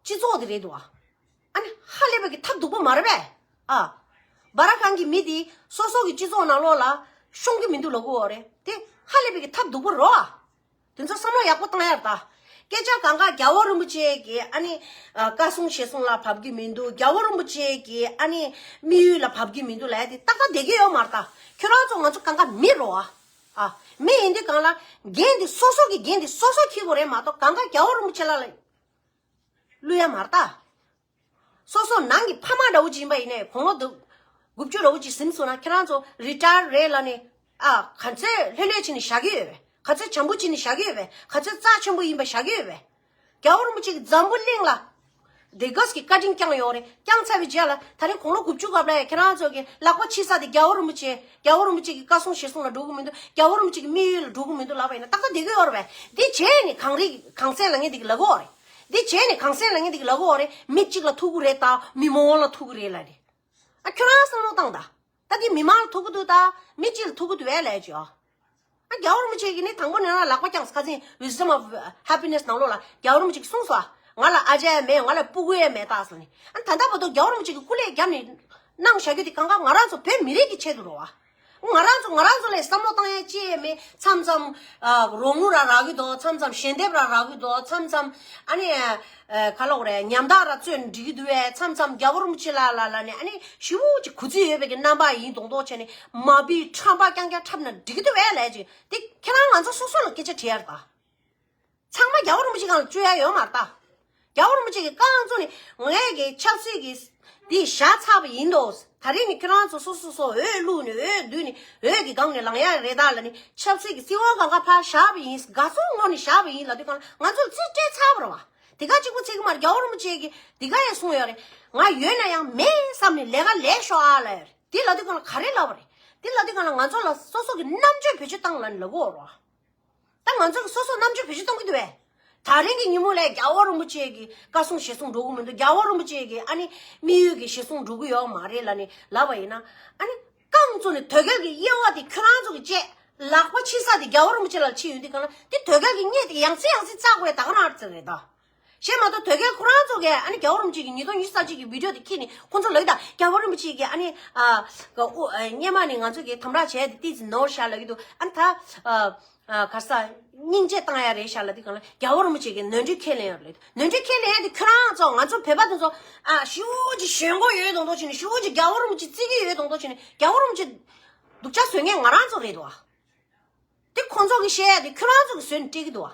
སྤྱི་ཚོགས་དེ་རེད་འདུག་ཨ་ནི་ཧ་ལས་པའི་གི་ཐབས་སྡུག་པོ་མ་རེད་པས། ཨ་སྦ་ར་གང་གི་མི་དེ་སོ་སོ་གི་སྤྱི་ཚོགས་ནང་ལོགས་ལ་ཤོང་གི་མི་འདུག་ལབ་གོ་རེད་དེ་ཧ་ལས་པའི་གི་ཐབས་སྡུག་པོ་རོ་ཨ། དེ་ཚོ་བསམ་བློ་ཡག་པོ་བཏང་ཡར་ད། སྐད་ཆ་གང་ག་རྒྱལ་བ་རིན་པོ་ཆེ་གི་ཨ་ནི་ཨ་བཀའ་གསུང་བཞེད་གསུང་ལ་བབ་ཀྱི་མི་འདུག་རྒྱལ་བ་རིན་པོ་ཆེ་གི་ཨ་ནི་དམིགས་ཡུལ་ལ་བབ་ཀྱི་མི་འདུག་ལབ་ཡ་དེ་ཏག་ཏག་བསྡད་ཀྱི་ཡོད་མ་རེད་ད། ཁྱོད་རང་ཚོ་ང་ཚོ་གང་ག་མི་རོ་ཨ། ཨ་མི་ཡིན་དུས་གང་ལ་འགན་དེ་སོ་སོ་གི་འགན་དེ་སོ་སོ་འཁྱེར་དགོས་རེད་མ་གཏོགས་གང་ག་རྒྱལ་བ་རིན་པོ་ཆེ་ལ་ལ་བླུག་ཡ་མ་རེད་ད། སོ་སོ་ནང་གི་ཕ་མ་འདྲ་བོ་ཅིག་ཡིན་པ་ཡིན་ནའི་དགུང་ལོ་དགུ་བཅུ་འདྲ་བོ་ཅིག་ཟིན་སོང་ན་ཁྱེད་རང་ཚོ་རི་ཊ་ཡར་རེད་ལབ་ནས་ཨ་ག་ཚོད་ལྷོད་ལྷོད་བྱས་ནས་བཞག་གི་ཡོད་པས། ག་ཚོད་བྱམས་པོ་བྱས་ནས་བཞག་གི་ཡོད་པས། ག་ཚོད་རྩ་ཆེན་པོ་ཡིན་པ་བཞག་གི་ཡོད་པས། རྒྱལ་བ་རིན་པོ་ཆེ་གིས་འཛམ་བུ་གླིང་ལ་དེ་གས་ཀྱི་བཀའ་དྲིན་བསྐྱངས་ཡོད་རེད། བསྐྱངས་ཚར་བའི་རྗེས་ལ་ད་རིང་དགུང་ལོ་དགུ་བཅུ་སྐབས་ལ་ཡ་ཁྱེད་རང་ཚོ་གི་ལག་པ་ཕྱིས་ས་དེ་རྒྱལ་བ་རིན་པོ་ཆེ་རྒྱལ་བ་རིན་པོ་ཆེ་གི་བཀའ་གསུང་བཞེད་གསུང་ལ་འགྲོ་གི་མི་འདུག་རྒྱལ་བ་རིན་པོ་ཆེ་གི་དམིགས་ཡུལ་ལ་འགྲོ་གི་མི་འདུག་ལབ་པ་ཡིན་ན་ཏག་ཏག་བསྡད་ཀྱི་ཡོད་རེད་པས། འདི་བྱས་ནས་གངས་རི་གངས་སེང་ལབ་མཁན་དེ་གིས་ལབ་ཀྱི་ཡོད་རེད། འདི་བྱས་ནས་གངས་སེང་ལ་ངས་འདི་ལབ་གོ་རེད། མི་གཅིག་ལ་ཐུག་གི་རེད་ད། མི་མང་ལ་ཐུག་གི་རེད་ལབ་རེད། ཨ་ཁྱོད་རང་བསམ་བློ་བཏང་ད། ད་འདི་མི་མང་ལ་ཐུག་གི་འདུག་ད། མི་གཅིག་ལ་ཐུག་གི་འདུག་ཨེ་ལབ་ཀྱི་ཨ། ཨ་རྒྱལ་བ་རིན་པོ་ཆེ་གིས་ནི་དང་པོ་ནས་ལག་པ་བརྐྱངས། ཁ་སང་Wisdom of Happiness ནང་ལོགས་ལ་རྒྱལ་བ་རིན་པོ་ཆེ་གིས་གསུངས་སོང་ཨ། ང་ལ་ཨ་ཅག་ཡང་མེད། ང་ལ་སྤུ་གུ་ཡང་མེད་ད་ཟེར་ནས། ཨ་ད་ལྟ་བར་དུ་རྒྱལ་བ་རིན་པོ་ཆེ་གིས་སྐུ་ལས་བརྒྱབ་ནས་གནང་བཞག་རྒྱུ་དེ་གང་ག་ང་རང་ཚོ་བོད་མི་རིགས་ཀྱི་ཆེད་དུ་རེད་བ། ང་རང་ཚོ་ང་རང་ཚོ་ལ་བསམ་བློ་བཏང་ཡ་ཅི་ཡང་མེད། མཚམས་མཚམས་ཨ་རོགས་དངུལ་ར་རག་གི་འདུག་མཚམས་མཚམས་ཞལ་འདེབས་ར་རག་གི་འདུག་མཚམས་མཚམས་ཨ་ནི་ཨ་ག་ལབ་དགོས་རེད། ཉམ་ཐག་ར་བཙོས་ནས་འགྲིག་གི་འདུག་བས། མཚམས་མཚམས་རྒྱལ་བ་རིན་པོ་ཆེ་ལ་ལ་ལ་ནས་ཨ་ནི་ཞེ་པོ་ཅིག་གུས་བརྩི་ཡོད་པའི་གི་རྣམ་པ་ཡིན་མདོག་མདོག་བྱས་ནས་མ་བུའི་ཁྲམ་པ་རྐྱང་རྐྱང་འཁྲབ་ན་འགྲིག་གི་འདུག་བས་ལབ་ཅིག་དེ་ཁྱེད་རང་ང་ཚོ་སོ་སོ་ལ་སྐད་ཆ་དྲི་ཡ་རེད་ད། ཚང་མ་རྒྱལ་བ་རིན་པོ་ཆེ་སྒང་ལ་བཅོལ་ཡ་ཡོད་མ་རེད་ད། རྒྱལ་བ་རིན་པོ་ཆེ་གིས་རྐང་བཙུགས་ནས་ངས་ཀྱི་ཆབ་སྲིད་ཀྱི་འདི་བཞག་ཚར་བ་ཡིན་དོ། ད་རེས་ནི་ཁྱེད་རང་ཚོ་སོ་སོ་སོ་འོས་བླུགས་ནས་འོས་བསྡུས་ནས་འོས་ཀྱི་སྒང་ནས་ལངས་ཡ་རེད་ད་ལབ་ནས་ཆབ་སྲིད་ཀྱི་སྲིད་དབང་སྒང་ག་ཕར་བཞག་པ་ཡིན། དགའ་ཚོར་ངོ་ནས་བཞག་པ་ཡིན་ལབ་དུས་སྒང་ལ་ང་ཚོར་རྩིས་སྤྲད་ཚར་བ་རེད་བ། དེ་ག་གཅིག་པོ་ཚིག་གི་མ་རེད། རྒྱལ་བ་རིན་པོ་ཆེ་གིས་དེ་ག་ཡང་གསུངས་ཡོད་རེད། ང་ཡོད་ན་ཡང་མེད་བསམ་ནས་ལས་ཀ་ལས་ཤོག་ཨ་ལབ་ཡོད་རེད། དེ་ལབ་དུས་སྒང་ལ་ག་རེ་ལབ་པ་རེད། དེ་ལབ་དུས་སྒང་ལ་ང་ཚོ་ལ་སོ་སོ་གི་རྣམ་དཔྱོད་བེད་སྤྱོད་བཏང་ལབ་ནས་ལབ་གོ་རོ། ད་ང་ཚོ་གི་སོ་སོ་རྣམ་དཔྱོད་བེད་སྤྱོད་གཏོང་གི་འདུག་བས། ད་རིང་གི་ཉིན་མོ་ལས་རྒྱལ་བ་རིན་པོ་ཆེ་གི་བཀའ་གསུང་ཞལ་གསུང་འགྲོ་གི་མི་འདུག་རྒྱལ་བ་རིན་པོ་ཆེ་གི་ཨ་ནི་དམིགས་ཡུལ་གི་ཞལ་གསུང་འགྲོ་གི་ཡོད་མ་རེད་ལབ་ནས་ལབ་པ་ཡིན་ན། ཨ་ནི་རྐང་བཙུགས་ནས་དོལ་རྒྱལ་གི་དབྱེ་བ་དེ་ཁྱོད་རང་ཚོ་གི་བཅད། ལག་པ་ཕྱི་ས་དེ་རྒྱལ་བ་རིན་པོ་ཆེ་ལ་ཕྱིན་ཡོད་དུས་སྒང་ལ་དེ་དོལ་རྒྱལ་གི་སྙད་དེ་ཡང་སེ་ཡང་སེ་བཙག་དགོས་ད་ག་རང་ཨར་ཙི་རེད་ད། གཞན་མ་གཏོགས་དོལ་རྒྱལ་ཁོ་རང་ཚོ་གིས་ཨ་ནི་རྒྱལ་བ་རིན་པོ་ཆེ་གི་ཉིས་སྟོང་ཉི་ཤུ་རྩ་གཅིག་གི་བི་ཌིའོ་དེ་ཁྱེར་ནས་ཁོང་ཚོ་ལབ་ཀྱི་ད། རྒྱལ་བ་རིན་པོ་ཆེ་གིས་ཨ་ནི་ཨ་ག་ཨོ་ཨ་སྔོན་མ་ནས་ང་ཚོ་གི་དམ་དྲག་བྱས་ཏེ་ཏིས་ནོར་ཤ་ལབ་ཀྱི་འདུག་ཨ་ནི་ད་ཨ་ཨ་ག་ས་སྙིང་རྗེ་བཏང་ཡ་རེད་ཤག་ལབ་དུས་སྒང་ལ་རྒྱལ་བ་རིན་པོ་ཆེ་གིས་ནོར་འཁྲུལ་ཁས་ལེན་ཡ་རེད། ནོར་འཁྲུལ་ཁས་ལེན་ཡ་དེ་ཁྱོད་རང་ཚོ་ང་ཚོ་བོད་པ་དེ་ཚོ་ཨ་ཞེ་པོ་ཅིག་ཞེན་ཁོག་ཡོད་མདོག་མདོག་བྱས་ནས་ཞེ་པོ་ཅིག་རྒྱལ་བ་རིན་པོ་ཆེ་བརྩི་གི་ཡོད་མདོག་མདོག་བྱས་ནས་རྒྱལ་བ་རིན་པོ་ཆེ་སྡུག་ཅག་བཟོ་མཁན་ང་རང་ཚོ་རེད་དོ། དེ་ཁོང་ཚོ་གིས་བཤད་ཡ་དེ་ཁྱོད་རང་ཚོ་གིས་བཟོས་ནས་སྤྲད་ཀྱི་འདུག་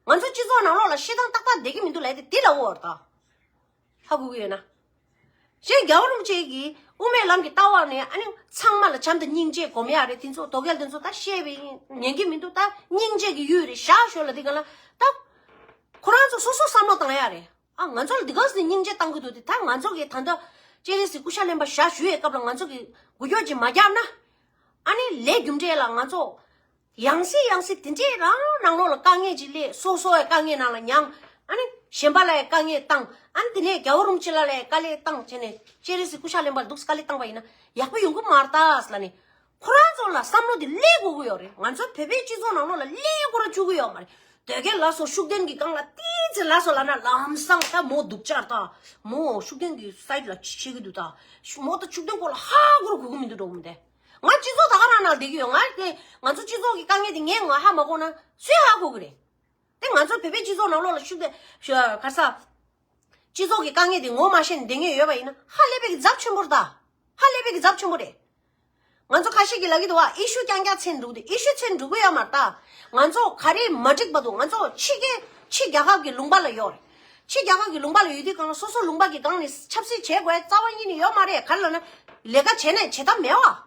བ། ང་ཚོ་སྤྱི་ཚོགས་ནང་ལོགས་ལ་བཤད་སྟངས་ཏག་ཏག་བསྡད་ཀྱི་མི་འདུག་ལབ་ཡ་དེ་དེ་ལབ་ཡོད་རེད་ད། ཧ་གོ་གི་ཡོད་ན། གཞན་རྒྱལ་བ་རིན་པོ་ཆེ་གིས་དབུ་མའི་ལམ་གྱི་ལྟ་བ་ནས་ཨ་ནི་ཚང་མ་ལ་བྱམས་དང་སྙིང་རྗེ་སྒོམ་ཡ་རེད། དེ་ཚོ་དོལ་རྒྱལ་དེ་ཚོ་ད་བཤད་པའི་ཉན་གྱི་མི་འདུག་ད་སྙིང་རྗེ་གི་ཡུལ་རེད་བཞག་ཞོར་ལ་དེ་ག་ལ་ད་ཁོ་རང་ཚོ་སོ་སོ་བསམ་བློ་བཏང་ཡ་རེད། ཨ་ང་ཚོ་ལ་འདི་ག་ཟེ་སྙིང་རྗེ་བཏང་གི་འདུག་དེ་ད་ང་ཚོ་གིས་ད་ལྟ་སྤྱན་རས་གཟིགས་སྐུ་ཤ་ལེན་པ་ཞག་ཞུ་ཡའི་སྐབས་ལ་ང་ཚོ་གིས་འགུལ་སྐྱོད་ཅིག་མ་བརྒྱབ་ན། ཨ་ནི་ལས་རྒྱུ་འབྲས་ལ་ང་ཚོ་ཡང་སེ་ཡང་སེ་དེ་འདྲའི་རང་ནང་ལོགས་ལ་དཀའ་ངལ་ཅིག་སླེབས། སོ་སོ་ཡི་དཀའ་ངལ་ནང་ལ་མྱངས། ཨ་ནི་གཞན་པ་ལ་ཡི་དཀའ་ངལ་བཏང་། ཨ་ནི་དེ་ནས་རྒྱལ་བ་རིན་པོ་ཆེ་ལ་ལ་ཡི་དཀའ་ལས་བཏང་བྱས་ནས་སྤྱན་རས་གཟིགས་སྐུ་ཤ་ལེན་པ་ལ་འདུག་སེ་དཀའ་ལས་བཏང་པ་ཡིན་ན་ཡག་པོ་ཡོང་གི་མ་རེད་ད་ཟེར་ལབ་ནས། ཁོ་རང་ཚོ་ལ་བསམ་བློ་དེ་སླེབས་དགོས་ཀྱི་ཡོད་རེད། ང་ཚོ་བོད་པའི་སྤྱི་ཚོགས་ནང་ལོགས་ལ་སླེབས་དགོས་ར་བཅུག་གི་ཡོད་མ་རེད། དོལ་རྒྱལ་ལ་སོགས་ཤུགས་ལྡན་གྱི་སྒང་ལ་ཏིག་ཙེ་ལ་སོགས་ལབ་ན་ལམ་སང་ད་མོ་སྡུག་ཅག་ད། མོ་ཤུགས་ལྡན་གྱི་སའིཌ་ལ་ཆས་ཀྱི་འདུག་ད། ཤུ་མོ་ད་ཤུགས་ལྡན་སྐོར་ལ་ཧ་གོ་ར་གོ་གི་མི་འདུག་འགྲོ་གི་མི་འདུག་ང་སྤྱི་ཚོགས་ད་ག་རང་ནང་བསྡད་ཀྱི་ཡོད། ང་དེ་ང་ཚོ་སྤྱི་ཚོགས་ཀྱི་དཀའ་ངལ་དེ་ངས་ང་ཧ་མ་གོ་ན་སུས་ཧ་གོ་གི་རེད། དེ་ང་ཚོ་བོད་པའི་སྤྱི་ཚོགས་ནང་ལོགས་ལ་ཤུགས་ལྡན་ཤ་ག་ས། སྤྱི་ཚོགས་ཀྱི་དཀའ་ངལ་དེ་ངོ་མ་ཤེས་ནས་བསྡད་མཁན་ཡོད་པ་ཡིན་ན་ཧ་ལས་པའི་གི་ཚབས་ཆེན་པོ་རེད་ད། ཧ་ལས་པའི་གི་ཚབས་ཆེན་པོ་རེད། ང་ཚོ་ཁ་ཤས་ཀྱིས་ལབ་ཀྱི་འདུག་བ། ཨི་ཤུ་རྐྱང་རྐྱང་ཚེ་འགྲུག་དེ་ཨི་ཤུ་ཚེ་འགྲུག་གི་ཡོད་མ་རེད་ད། ང་ཚོ་ག་རེ་མ་འགྲིག་པ་འདུག་ང་ཚོ་ཕྱི་རྒྱལ་ཕྱི་རྒྱལ་ཁབ་ཀྱི་ལུང་པ་ལ་ཡོད་རེད། ཕྱི་རྒྱལ་ཁབ་ཀྱི་ལུང་པ་ལ་ཡོད་དུས་གང་ལ་སོ་སོ་ལུང་པ་གི་སྒང་ནས་ཆབ་སྲིད་བྱེད་དགོས་རྩ་བ་ཉིད་ནས་ཡོད་མ་རེད། ག་རེ་ལབ་ན་ལས་ཀ་བྱས་ནས་བྱེད་ཐབས་མེད་བ།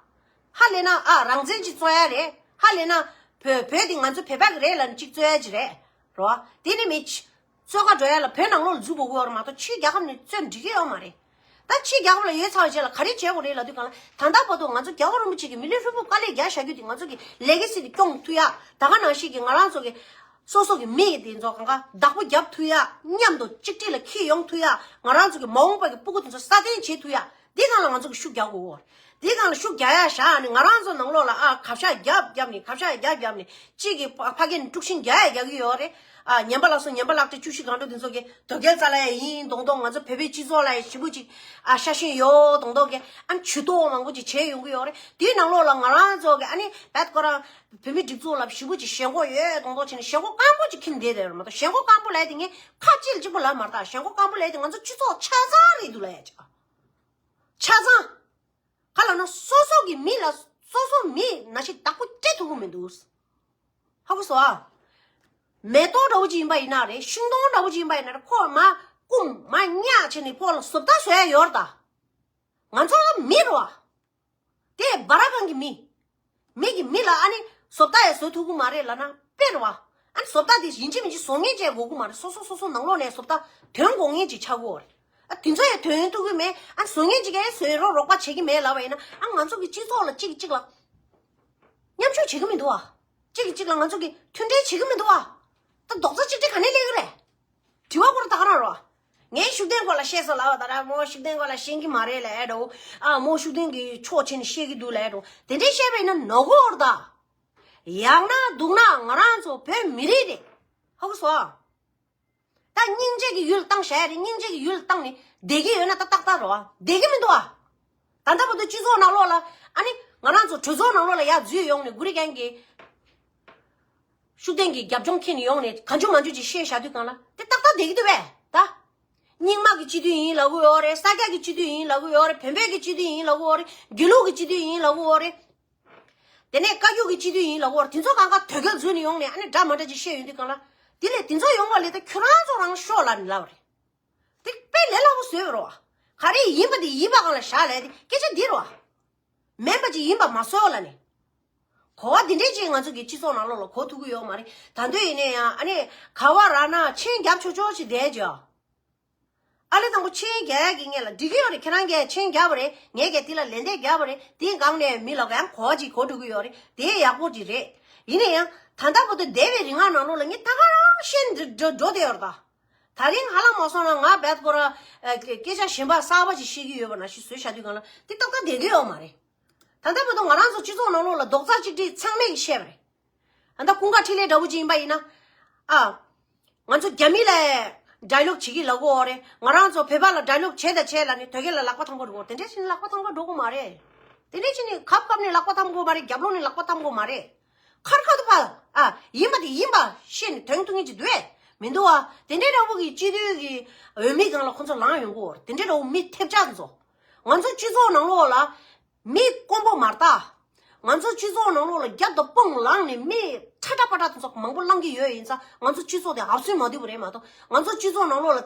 ཧ་ལས་ན་ཨ་རང་བཙན་ཅིག་རྩོད་ཡ་རེད། ཧ་ལས་ན་བོད་བོད་འདི་ང་ཚོ་བོད་པ་གི་རེད་ལབ་ནས་ཅིག་རྩོད་ཡ་ཅིག་རེད། རོ། དེ་ནི་མི་ཆོལ་ཁ་འགྲོ་ཡ་ལ་བོད་ནང་ལོགས་ལ་འཛུལ་དགོས་ཀྱི་ཡོད་རེད་མ་གཏོགས་ཕྱིའི་རྒྱལ་ཁབ་ནས་རྩོད་འགྲིག་གི་ཡོད་མ་རེད། ད་ཕྱིའི་རྒྱལ་ཁབ་ལ་ཡོད་ཚར་བའི་རྗེས་ལ་ག་རེ་བྱེད་དགོས་རེད་ལབ་དུས་གང་ལ་ད་ལྟ་བར་དུ་ང་ཚོ་རྒྱལ་བ་རིན་པོ་ཆེ་གི་མི་ལུས་ལྷུན་པོ་དཀའ་ལས་རྒྱག་བཞག་རྒྱུ་དེ་ང་ཚོ་གི་ལེ་གེ་སི་དེ་སྐྱོང་ཐུབ་ཡ། ད་ག་ནང་བཞིན་གི་ང་རང་ཚོ་གི་སོ་སོ་གི་མི་དེ་ཚོ་གང་ག་བདག་པོ་རྒྱབ་ཐུབ་ཡ། མཉམ་དུ་གཅིག་སྒྲིལ་ལ་འཁྱེར་ཡོང་ཐུབ་ཡ། ང་རང་ཚོ་གི་མ་འོངས་པ་གི་སྤུ་གུ་དེ་ཚོ་སྲ་བརྟན་བྱེད་ཐུབ་ཡ། འདི་སྒང་ལ་ང་ཚོ་གི་ཤུགས་རྒྱག་དགོས་ཀྱི་ཡོད་རེད། འདི་སྒང་ལ་ཤུགས་རྒྱག་ཡ་བཞག་ནས་ང་རང་ཚོ་ནང་ལོགས་ལ་ཨ་ཁ་བཤད་རྒྱབ་རྒྱབ་ནས་ཁ་བཤད་རྒྱབ་རྒྱབ་ནས་གཅིག་གི་ཕ་ཕ་སྐད་ནས་དཀྲུག་ཤིང་རྒྱག་ཡ་རྒྱག་གི་ཡོད་རེད། ཨ་ཉན་པ་ལགས་སོ། ཉན་པ་ལགས་དེ་བཅུ་བཞི་སྒང་དྲུག་དེ་ཚོ་གི་དོལ་རྒྱལ་རྩ་ལ་ཡ་ཡིན་མདོག་མདོག་ང་ཚོ་བོད་པའི་སྤྱི་ཚོགས་ལ་ཡ་ཞེ་པོ་ཅིག་ཨ་ཤ་ཞེན་ཡོད་མདོག་མདོག་གི་ཨ་ཇུས་གཏོགས་མང་པོ་ཅིག་བྱས་ཡོང་གི་ཡོད་རེད། དེའི་ནང་ལོགས་ལ་ང་རང་ཚོ་གི་ཨ་ནི་ད་ཁོ་རང་བོད་མི་སྒྲིག་འཛུགས་ལ་ཞེ་པོ་ཅིག་ཞེན་ཁོག་ཡོད་མདོག་མདོག་བྱས་ནས་ཞེན་ཁོག་སྐམ་པོ་ཅིག་འཁྱེར་བསྡད་དེ་རེད་མ་གཏོགས། ཞེན་ཁོག་སྐམ་པོ་ལབ་ཡ་དེ་ངས་ཁ་ལྕེ་ལ་གཅིག་པོ་ལབ་མ་རེད་ད། ཞེན་ཁོག་སྐམ་པོ་ལབ་ཡ་དེ་ང་ཚོ་སྤྱི་ཚོགས་ཆ་ཚང་རེད་འདུག་ལབ་ཡ་ཅིག་ཆ་ཚང་། ག་ལབ་ན་སོ་སོ་གི་མི་ལ་སོ་སོ་མི་ནང་བཞིན་བདག་པོ་སྤྲད་ཐུབ་ཀྱི་མི་འདུག་ཧ་གོ་སོང་ཨ། མེ་ཏོག་འདྲ་བོ་ཅིག་ཡིན་པ་ཡིན་ན་རེད། ཤིང་སྡོང་འདྲ་བོ་ཅིག་ཡིན་པ་ཡིན་ན་རེད། ཁོ་མར་བསྐུམ་མར་བརྙས་བྱས་ནས་ཁོ་ལ་བཟོ་ལྟ་བཟོ་ཡ་ཡོད་རེད་ད། ང་ཚོ་ལ་མི་རེད་བ། དེ་སྦ་ར་གང་གི་མི། མི་གི་མི་ལ་ཨ་ནི་བཟོ་ལྟ་ཡང་བཟོ་ཐུབ་ཀྱི་མ་རེད་ལབ་ན་དཔེ་རེད་བ། ཨ་ནི་བཟོ་ལྟ་དེ་ཡིན་གཅིག་མིན་གཅིག་བཟོ་མཁན་ཅིག་དགོས་ཀྱི་མ་རེད། སོ་སོ་སོ་སོ་ནང་ལོགས་ནས་བཟོ་ལྟ་ཐོན་དགོས་མཁན་ཅིག་ཆགས་ཀྱི་ཡོད་རེད། ཨ་དེ་ཚོ་ཡང་ཐོན་ཐུབ་ཀྱི་མེད། ཨ་བཟོ་མཁན་ཅིག་གིས་བཟོ་རོགས་རོགས་པ་བྱེད་ཀྱི་མེད་ལབ་པ་ཡིན་ན། ཨ་ང་ཚོ་གི་སྤྱི་ཚོགས་ལ་གཅིག་གིས་གཅིག་ལ་མཉམ་ཞུགས་བྱེད་ཀྱི་མི་འདུག་བ། གཅིག་གིས་གཅིག་ལ་ང་ཚོ་གི་མཐུན་སྒྲིལ་བྱེད་ཀྱི་མི་འདུག་བ། ད་རྡོག་རྩ་གཅིག་སྒྲིལ་ག་ནས་སླེབས་ཀྱི་རེད། དྲི་བ་ཁོ་རང་ད་ག་ ཤུགས་ལྡན་སྐོར་ལ་བཤད་སོང་ལབ་པ་ད་ར། མོ་ཤུགས་ལྡན་སྐོར་ལ་ཤེས་ཀྱི་མ་རེད་ལབ་ཨེ་འགྲོ། ཨ་མོ་ཤུགས་ལྡན་གྱི་ཕྱོགས་ཕྱིན་ནས་བཤད་ཀྱི་འདུག་ལབ་ཨེ་འགྲོ། དེ་འདྲའི་བཤད་པ་ཡིན་ན་ནོར་གོ་ར་ད། ཡག་ན་སྡུག་ན་ང་རང་ཚོ་བོད་མི་རིགས་རེད། ཧ་གོ་སོང་ཨ། ད་སྙིང་རྗེ་གི་ཡུལ་བཏང་བཞག་ཡ་རེད། སྙིང་རྗེ་གི་ཡུལ་བཏང་ནས་བསྡད་ཀྱི་ཡོད་ན་ད་ཏག་ཏག་རེད་བ། བསྡད་ཀྱི་མི་འདུག་ཨ། ད་ལྟ་བར་དུ་སྤྱི་ཚོགས་ནང་ལོགས་ལ་ཨ་ནི་ང་རང་ཚོ་གྲོས་ཚོགས་ནང་ལོགས་ལ་ཡར་འཛུལ་ཡོང་ནས་གུ་རི་རྒན་གྱི་ཤུགས་ལྡན་གྱི་རྒྱབ་ལྗོངས་འཁྱེར་ནས་ཡོང་ནས་གང་བྱུང་མང་བྱུང་ཅིག་བཤད་བཞག་དུས་སྒང་ལ་དེ་ཏག་ཏག་བསྡད་ཀྱི་འདུག་བས་ད། རྙིང་མ་གི་སྤྱི་འཐུས་ཡིན་ལབ་ཀྱི་ཡོད་རེད། ས་སྐྱ་གི་སྤྱི་འཐུས་ཡིན་ལབ་ཀྱི་ཡོད་རེད། བོད་པའི་གི་སྤྱི་འཐུས་ཡིན་ལབ་ཀྱི་ཡོད་རེད། དགེ་ལུགས་གི་སྤྱི་འཐུས་ཡིན་ལབ་ཀྱི་ཡོད་རེད། དེ་ནས་བཀའ་བརྒྱུད་ཀྱི་སྤྱི་འཐུས་ཡིན་ལབ་ཀྱི་ཡོད་རེད། དེ་ཚོ་གང་ག་དོས་སྐལ་འཛུལ་ནས་ཡོང་ནས་ཨ་ནི་འདྲ་མ་འདྲ་ཅིག་བཤད་ཡོང་དུས་སྒང་ལ་དེ་ལས་དེ་ཚོ་ཡོང་བ་ལས་ད་ཁྱོད་རང་ཚོ་རང་ཤོག་ལབ་ནས་ལབ་པ་རེད། དེ་དཔེ་ལས་སླ་པོ་བཟོས་པ་རེད་བ། ག་རེ་ཡིན་པ་དེ་ཡིན་པ་སྒང་ལ་བཞག་ལབ་དེ་སྐད་ཆ་འདི་རེད་བ། མིན་པ་ཅིག་ཡིན་པ་མ་བཟོ་ལབ་ནས། གོ་བ་འདི་འདྲས་ཅིག་ང་ཚོ་གི་སྤྱི་ཚོགས་ནང་ལོགས་ལ་གོ་ཐུབ་ཀྱི་ཡོད་མ་རེད། ད་དུང་ཡིན་ནའི་ཡང་ཨ་ནི་ག་བ་ར་ན་མཆན་རྒྱབ་ཆོག་ཆོག་ཅིག་བསྡད་ཅིག་ཨ་ལེ་དང་པོ་མཆན་རྒྱག་ཡག་གི་ངེད་ལ་འགྲིག་གི་ཡོད་རེད། ཁྱེད་རང་གིས་མཆན་རྒྱབ་པ་རེད། ངས་ཀྱང་དེ་ལ་ལན་འདེབས་རྒྱབ་པ་རེད། དེའི་སྒང་ནས་མི་ལ་ཡང་གོ་བ་ཅིག་གོ་འགྲོ་གི་ཡོད་རེད། དེ་ཡག་པོ་ཅིག་རེད། ཡིན་ན་ཡང་ད་ལྟ་བར་དུ་འདས་པའི་རིང་ང་ནང་ལོགས་ལ་ངས་ད་ག་རང་བཤད་འགྲོ་འགྲོ་བསྡད་ཡོད་རེད་ད། ད་རིང་ཧ་ལམ་མ་སོང་ན་ང་རྦད་ཁོ་ར་སྐད་ཆ་གཞན་པ་གསར་པ་ཅིག་བཤད་ཀྱི་ཡོད་པ་ནང་བཞིན་བཟོས་བཞག་དུས་སྒང་ལ་དེ་ཏག་ཏག་བསྡད་ཀྱི་ཡོད་མ་རེད། ད་ལྟ་བར་དུ་ང་རང་ཚོ་སྤྱི་ཚོགས་ནང་ལོགས་ལ་རྡོག་རྩ་གཅིག་སྒྲིལ་ཚང་མས་ཀྱིས་བཤད་པ་རེད། ཨ་ད་ཀུན་དགའ་འཕྲིན་ལས་འདྲ་བོ་ཅིག་ཡིན་པ་ཡིན་ན། ཨ། ང་ཚོ་རྒྱ་མི་ལ་ཌའི་ལོག་བྱེད་ཀྱི་ལབ་ཀྱི་ཡོད་རེད། ང་རང་ཚོ་བོད་པ་ལ་ཌའི་ལོག་བྱེད་དང་བྱེད་ལབ་ནས་དོལ་རྒྱལ་ལ་ལག་པ་འཐམ་དགོས་རེད་གོ། དེ་འདྲས་བྱས་ནས་ལག་པ་འཐམ་ག་འགྲོ་གི་མ་རེད། དེ་འདྲས་བྱས་ནས་ཁབ་ཁབ་ནས་ལག་པ་འཐམ་དགོས་མ་རེད། རྒྱབ་ལོགས་ནས་ལག་པ་འཐམ་དགོས་མ་རེད། ཁར་ཁ་ཐུག་ཕ། ཨ། ཡིན་པ་དེ་ཡིན་པ་བཤད་ནས་དོན་ཐུག་མཁན་ཅིག་འདུག་ཨེ། མི་འདུག་ཨ། དེ་འདྲས་འདྲ་བོ་གི་སྤྱི་འཐུས་ཀྱི་འོས་མི་སྒང་ལ་ཁོ་ཚོ་ལངས་ཡོང་གི་ཡོད་རེད། དེ་འདྲས་འདྲ་བོ་མི་ཐེབས་ཆག་ཚོ། ང་ཚོ་སྤྱི་ཚོགས་ནང་ལོགས་ལ། མི་དཀོན་པོ་མ་རེད་ད། ང་ཚོ་སྤྱི་ཚོགས་ནང་ལོགས་ལ་རྒྱབ་དང་དཔུང་ལངས་ནས་མི་ཁྲ་ཁྲ་པ་ཁྲ་དེ་ཚོ་མང་པོ་ལངས་ཀྱི་ཡོད་ཡིན་ཙང་ང་ཚོ་སྤྱི་ཚོགས་དེ་ཧབ་སུན་མ་བསྡུས་པ་རེད་མ་གཏོགས། ང་ཚོ་སྤྱི་ཚོགས་ནང་ལོགས་ལ་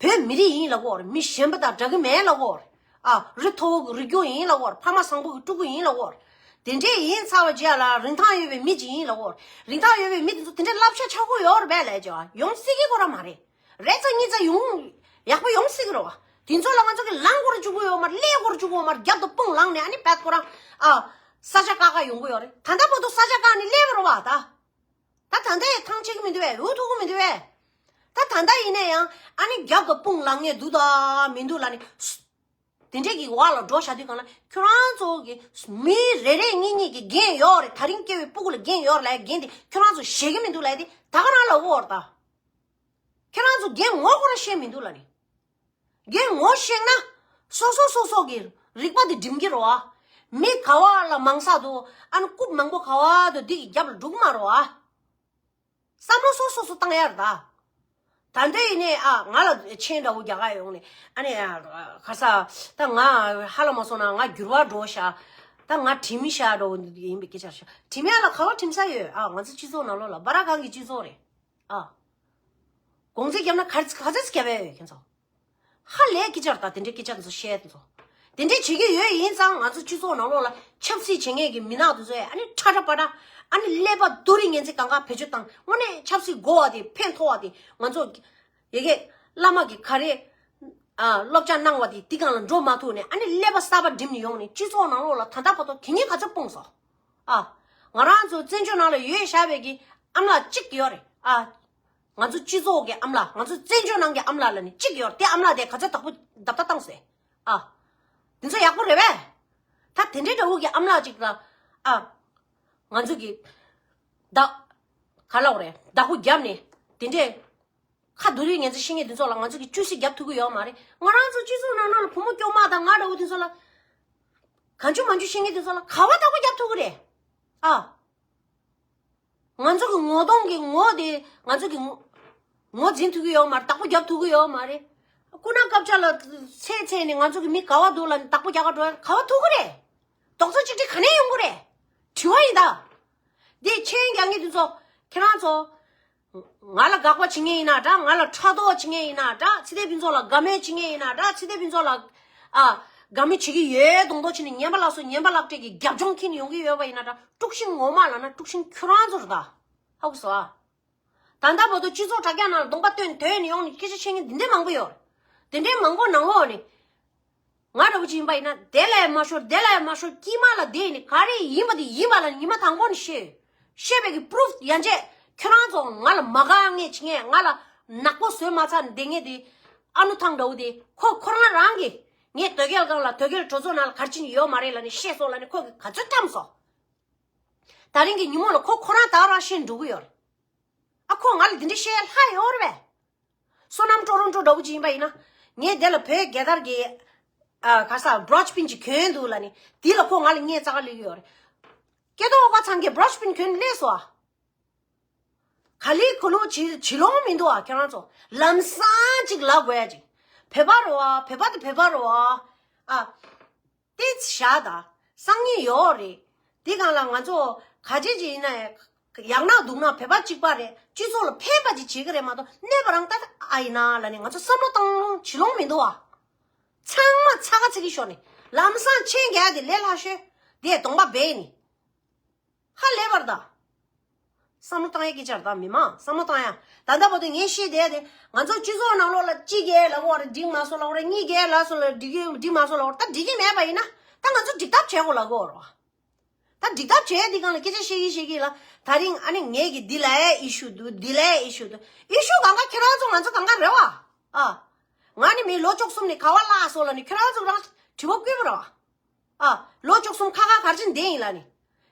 བོད་མི་རིགས་ཡིན་ལབ་ཀྱི་ཡོད་རེད། མི་གཞན་པ་དང་འདྲ་གི་མེད་ལབ་ཀྱི་ཡོད་རེད། ཨ། རི་མཐོ་བོ་གི་རི་རྒྱུད་ཡིན་ལབ་ཀྱི་ཡོད་རེད། ཕ་མ་བཟང་པོ་གི་ཕྲུ་གུ་ཡིན་ལབ་ཀྱི་ཡོད་རེད། དེ་འདྲས་ཡིན་ཚར་བ་རྗེས་ལ་རིན་ཐང་ཡོད་པའི་མི་ཅིག་ཡིན་ལབ་ཀྱི་ཡོད་རེད། རིན་ཐང་ཡོད་པའི་མི་དེ་ཚོ་དེ་འདྲས་བསླབ་བྱ་ཆགས་ཀྱི་ཡོད་རེད་པས་ལབ་ཀྱི་ཡོད། ཡོང་སྲིད་ཀྱི་ཁོ་རང་མ་རེད། རེ་ཙམ་གཉིས་ཙམ་ཡོང་ཡག་པོ་ཡོང་སྲིད་ཀྱི་རེད་བ། དེ་ཚོ་ལ་ང་ཚོ་གི་ལངས་དགོས་རེད་བཅུག་གི་ཡོད་མ་རེད། སླེབས་དགོས་རེད་བཅུག་གི་ཡོད་མ་རེད། རྒྱབ་དང་དཔུང་ལངས་ནས་ཨ་ནི་བད་ཁོ་རང་ཨ་ས་ཆ་བཀག་ག་ཡོང་གི་ཡོད་རེད། ད་ལྟ་བར་དུ་ས་ཆ་བཀག་ནས་སླེབས་པ་རེད་བ་ད། ད་ད་ལྟ་ཡང་ཐང་ཆད་ཀྱི་མི་འདུག་བས། འུ་ཐུག་གི་མི་འདུག་བས། ད་ད་ལྟ་ཡིན་ན་ཡང་ཨ་ནི་རྒྱབ་དང་དཔུང་ལངས་ངེས་འདུག་དང་མི་འདུག་ལབ་ནས། དེ་འདྲས་ཀྱི་འོག་ལ་འགྲོ་བཞག་དུས་སྒང་ལ་ཁྱོད་རང་ཚོ་གི་མི་རེ་རེ་གཉིས་གཉིས་ཀྱི་འགན་ཡོད་རེད། ད་རིང་སྐྱེ་བའི་སྤུ་གུ་ལ་འགན་ཡོད་རེད་ལབ་ཡ་འགན་དེ་ཁྱོད་རང་ཚོ་བཞེས་ཀྱི་མི་འདུག་ལབ་ཡ་དེ་ད་ག་རང་ལབ་ཀྱི་ཡོད་རེད་ད། ཁྱེད་རང་ཚོ་འགན་ངོ་ཁོ་རང་ཤེས་མི་འདུག་ལབ་ནས། འགན་ངོ་ཤེས་ན། སོ་སོ་སོ་སོ་གི་རིག་པ་དེ་སྒྲིམ་གྱི་རེད་བ། མི་ག་བ་ལ་མང་ས་འདུག་ཨ་ནི་རྐུབ་མང་པོ་ག་བ་འདུག་འདི་གི་རྒྱབ་ལ་འགྲོ་གི་མ་རེད་བ། བསམ་བློ་སོ་སོ་སོ་བཏང་ཡ་རེད་ད། ད་འདི་ཡིན་ནའི་ཨ་ང་ལ་མཆན་འདྲ་བོ་རྒྱག་ག་ཡོང་ནས་ཨ་ནི་ཨ་ག་ས་ད་ང་ཧ་ལམ་མ་སོང་ན་ང་འགྱུར་བ་འགྲོ་ཤག་ད་ང་ཁྲིམས་ཤག་འདྲ་བོ་ཡིན་པའི་སྐད་ཆ་ཤག་ཁྲིམས་ཡ་ལ་ག་བ་ཁྲིམས་ས་ཡོད། ཨ་ང་ཚོ་སྤྱི་ཚོགས་ནང་ལོགས་ལ་སྦ་ར་གང་གི་སྤྱི་ཚོགས་རེད། ཨ། གོང་ཚད་བརྒྱབ་ན་ག་ཚ་ག་ཚ་ཚ་བརྒྱབ་ཡ་ཡོད་ཁྱེད་ཚོ། ཧ་ལས་ཀྱི་ཅར་དང་དེ་འདྲའི་སྐད་ཆ་དེ་ཚོ་བཤད་དེ་ཚོ། དེ་འདྲའི་བྱེད་ཀྱི་ཡོད་ཡིན་ཙང་ང་ཚོ་སྤྱི་ཚོགས་ནང་ལོགས་ལ་ཆབ་སྲིད་བྱེད་མཁན་གྱི་མི་ནག་དེ་ཚོས་ཨ་ནི་ཁྲ་ཁྲ་པ་ཏྲ་ཨ་ནི་ཀླད་པ་རྡོ་རིང་ངན་ཚིག་གང་ག་བེད་སྤྱོད་བཏང་དངོས་གནས་ཆབ་སྲིད་དགོས་པ་དེ་ཕན་ཐོགས་པ་དེ་ང་ཚོ་ཡ་གི་བླ་མ་གི་ག་རེ་ཨ་སློབ་སྦྱོང་གནང་བ་དེ་དེ་གང་ལ་འགྲོ་མ་ཐུབ་ནས་ཨ་ནི་ཀླད་པ་གསར་པ་སྒྲིམ་ནས་ཡོང་ནས་སྤྱི་ཚོགས་ནང་ལོགས་ལ་ད་ལྟ་བར་དུ་དེ་ཉིད་ག་ཚོད་སྤུངས་སོང་། ཨ། ང་རང་ཚོ་བཙན་བྱོལ་ནང་ལ་ཡོད་བཞག་པའི་གི་ཨ་མ་ལགས་གཅིག་ཡོད་རེད། ཨ། ང་ཚོ་སྤྱི་ཚོགས་ཀྱི་ཨ་མ་ལགས་ང་ཚོ་བཙན་བྱོལ་ནང་གི་ཨ་མ་ལགས་ལ་ནི་གཅིག་ཡོད་རེད། དེ་ཨ་མ་ལགས་དེ་ག་ཚོད་བདག་པོ་བརྡབ་ལྟ་བཏང་ཟེར། ཨ། དེ་ཚོ་ཡག་པོ་རེད་པས། ད་དེ་འདྲའི་འདྲ་བོ་གི་ཨ་མ་ལགས་གཅིག་ལ། ཨ། ང་ཚོ་གི་བདག་ག་ལབ་རེད། བདག་པོ་བརྒྱབ་ནས་དེ་འདྲའི་ཁ་རྡོ་རིང་ངན་ཚིག་བཤད་མཁན་དེ་ཚོ་ལ་ང་ཚོ་གི་བཅུ་སྲི་བརྒྱབ་ཐུབ་ཀྱི་ཡོད་མ་རེད། ང་རང་ཚོ་སྤྱི་ཚོགས་ནང་ནང་ལ་བུ་མོ་སྐྱོ་མ་དང་ང་འདྲ་བོ་དེ་ཚོ་ལ་གང་བྱུང་མང་བྱུང་བཤད་མཁན་དེ་ཚོ་ལ་ག་བ་བདག་པོ་བརྒྱབ་ཐུབ་ཀྱི་རེད། ཨ། ང་ཚོ་གི་ངོ་གདོང་གི་ངོ་དེ་ང་ཚོ་གི་ངོ་ངོ་འཛིན་ཐུབ་ཀྱི་ཡོད་མ་རེད། བདག་པོ་རྒྱབ་ཐུབ་ཀྱི་ཡོད་མ་རེད། སྐུ་ན་སྐབས་ཆ་ལ་ཚེ་ཚེ་ནས་ང་ཚོ་གི་མི་ག་བ་འདུག་ལ་བདག་པོ་རྒྱག་ག་འགྲོ་ཡ་ག་བ་ཐུབ་ཀྱི་རེད། རྡོག་རྩ་གཅིག་སྒྲིལ་ག་ནས་ཡོང་གི་རེད། དྲི་བ་ཡིན་ད། འདི་མཆན་རྒྱག་མཁན་དེ་ཚོ་ཁྱེད་རང་ཚོ། ང་ལ་དགག་པ་བྱེད་མཁན་ཡིན་ན་འདྲ། ང་ལ་ཕྲག་དོག་བྱེད་མཁན་ཡིན་ན་འདྲ། ཚེ་འདས་ཕུན་ཚོགས་ལ་དགའ་མོས་བྱེད་མཁན་ཡིན་ན་འདྲ། ཚེ་འདས་ཕུན་ཚོགས་ལ་ཨ་དགའ་མོས་བྱེད་ཀྱི་ཡོད་མདོག་མདོག་བྱས་ནས་ངན་པ་ལགས་སོ་ངན་པ་ལག་སྤྲད་ཀྱི་རྒྱབ་ལྗོངས་འཁྱེར་ནས་ཡོང་གི་ཡོད་པ་ཡིན་ན་འདྲ། དཀྲུག་ཤིང་ངོ་མ་ལབ་ན་དཀྲུག་ཤིང་ཁྱོད་རང་ཚོ་རེད་ད། ཧ་གོ་སོང་ཨ། ད་ལྟ་བར་དུ་སྤྱི་ཚོགས་དྲ་རྒྱ་ནང་ལ་གདོང་པ་སྟོན་དོན་ནས་ཡོང་ནས་སྐད་ཆ་བཤད་མཁན་འདི་འདྲའི་མང་པོ་ཡོད་རེད། དེ་འདྲའི་མང་པོ་ནང་ལོགས་ནས། ང་འདྲ་བོ་ཅིག་ཡིན་པ་ཡིན་ན་དེ་ལ་ཡང་མ་ཤོར་དེ་ལ་ཡང་མ་ཤོར་དཀྱིལ་མ་ལ་བསྡད་ནས་ག་རེ་ཡིན་པ་དེ་ཡིན་པ་ལ་ཉི་མ་དང་པོ་ནས་བཤད། བཤད་པའི་གི་པུ་རུབ་ཡན་ཆད་ཁྱོད་རང་ཚོ་ང་ལ་མ་དགའ་ངེས་བྱེད་མཁན་ང་ལ་ནག་པོ་བཟོས་མ་ཚར་ནས་བསྡད་མཁན་དེ་ ཨ་ནུ་ཐང་འདྲ་བོ་དེ་ཁོ་ཁོ་རང་རང་གིས་ངས་དོལ་རྒྱལ་སྒང་ལ་དོལ་རྒྱལ་གྲོས་ཚོགས་ནང་ལ་ག་རེ་བྱེད་ནི་ཡོད་མ་རེད་ལབ་ནས་བཤད་སོང་ལབ་ནས་ཁོ་གིས་ག་ཚོད་བཀྲམ་སོང་། ད་རིང་གི་ཉིན་མོ་ལ་ཁོ་ཁོ་རང་ད་རང་ཤེས་འགྲོ་གི་ཡོད་རེད། ཨ་ཁོ་ང་ལ་འདི་འདྲ་བཤད་ལྷ་ཡོད་རེད་པས། བསོད་ནམས་ཀྲོ་རོང་ཀྲོ་འདྲ་བོ་ཅིག་ཡིན་པ་ཡིན་ན། ངས་དེ་ལ་བོད་རྒྱལ་དར་གྱི་ཨ་ག་ས་བྲོ་ཆི་པིན་ཅིག་གྱོན་འདུག་ལབ་ནས་དེ་ལ་ཁོ་ང་ལ་བརྙས་ཙག་ག་སླེབས་ཀྱི་ཡོད་རེད། སྐལ་རྡོར་ཨོ་ཀ་ཚང་གིས་བྲོ་ཆི་པིན་གྱོན་སླེབས་སོང་ཨ། ག་ལེ་ག་ལོ་བྱེད་བྱེད་ལོང་མི་འདུག་ཨ། ཁྱེད་རང་ཚོ་ལམ་སང་ཅིག་ལབ་དགོས་ཡ་ཅིག་བོད་པ་རེད་བ། བོད་པ་དེ་བོད་པ་རེད་བ། ཨ། ཏིས་བཞག་ད། སང་ཉིན་ཡོད་རེད། དེ་སྒང་ལ་ང་ཚོ་ག་ཅི་ཅི་ཡིན་ན་ཡང་ཡག་ན་སྡུག་ན་བོད་པ་གཅིག་པ་རེད། སྤྱི་ཚོགས་ལ་ཕན་པ་ཅིག་བྱེད་ཀྱི་རེད་མ་གཏོགས་གནོད་པ་རང་ལྟ་ཨ་ཡིན་ན་ལབ་ནས་ང་ཚོ་བསམ་བློ་བཏང་ལོང་བྱེད་ལོང་མི་འདུག་ཨ། ཚང་མ་ཚ་ག་ཚ་གི་ཤོར་ནས་ལམ་སང་མཆན་རྒྱག་དེ་ལས་སླ་ཤོས་དེ་གདོང་པ་སྦས་ནས། ཧ་ལས་པར་ད། བསམ་བློ་བཏང་ཡས་ཀྱི་ཆར་ད་མི་མང་བསམ་བློ་བཏང་ཡ། ད་ལྟ་བར་དུ་ངས་བཤད་བསྡད་དེ་ང་ཚོ་སྤྱི་ཚོགས་ནང་ལོགས་ལ་གཅིག་གིས་ལབ་གོ་རེད་འགྲིག་མ་སོང་ལབ་གོ་རེད། གཉིས་གིས་ལབ་སོང་ལ་འགྲིག་གི་འགྲིག་མ་སོང་ལབ་གོ་རེད། ད་འགྲིག་གི་མེད་པ་ཡིན་ན་ད་ང་ཚོ་འགྲིག་ཐབས་བྱེད་དགོས་ལབ་གོ་རེད་བ། ད་འགྲིག་ཐབས་བྱེད་དེ་སྒང་ལ་སྐད་ཆ་བཤད་ཀྱི་བཤད་ཀྱི་ལ་ད་རིང་ཨ་ནི་ངས་ཀྱི་འདི་ལ་ཨེ་ཨི་ཤུ་འདུག་འདི་ལ་ཨེ་ཨི་ཤུ་འདུག་ཨི་ཤུ་གང་ག་ཁྱེད་རང་ཚོ་ང་ཚོ་གང་ག་རེད་བ། ཨ། ང་ནི་མི་ལོ་བཅུ་གསུམ་ནས་ག་བ་བརླག་སོང་ལབ་ནི་ཁྱེད་རང་ཚོ་རང་དྲི་བ་བསྐུལ་བ་རེད་བ། ཨ། ལོ་བཅུ་གསུམ་ཁ་ཁ་གར་ཕྱིན་བསྡད་ཡིན་ལ་ནི།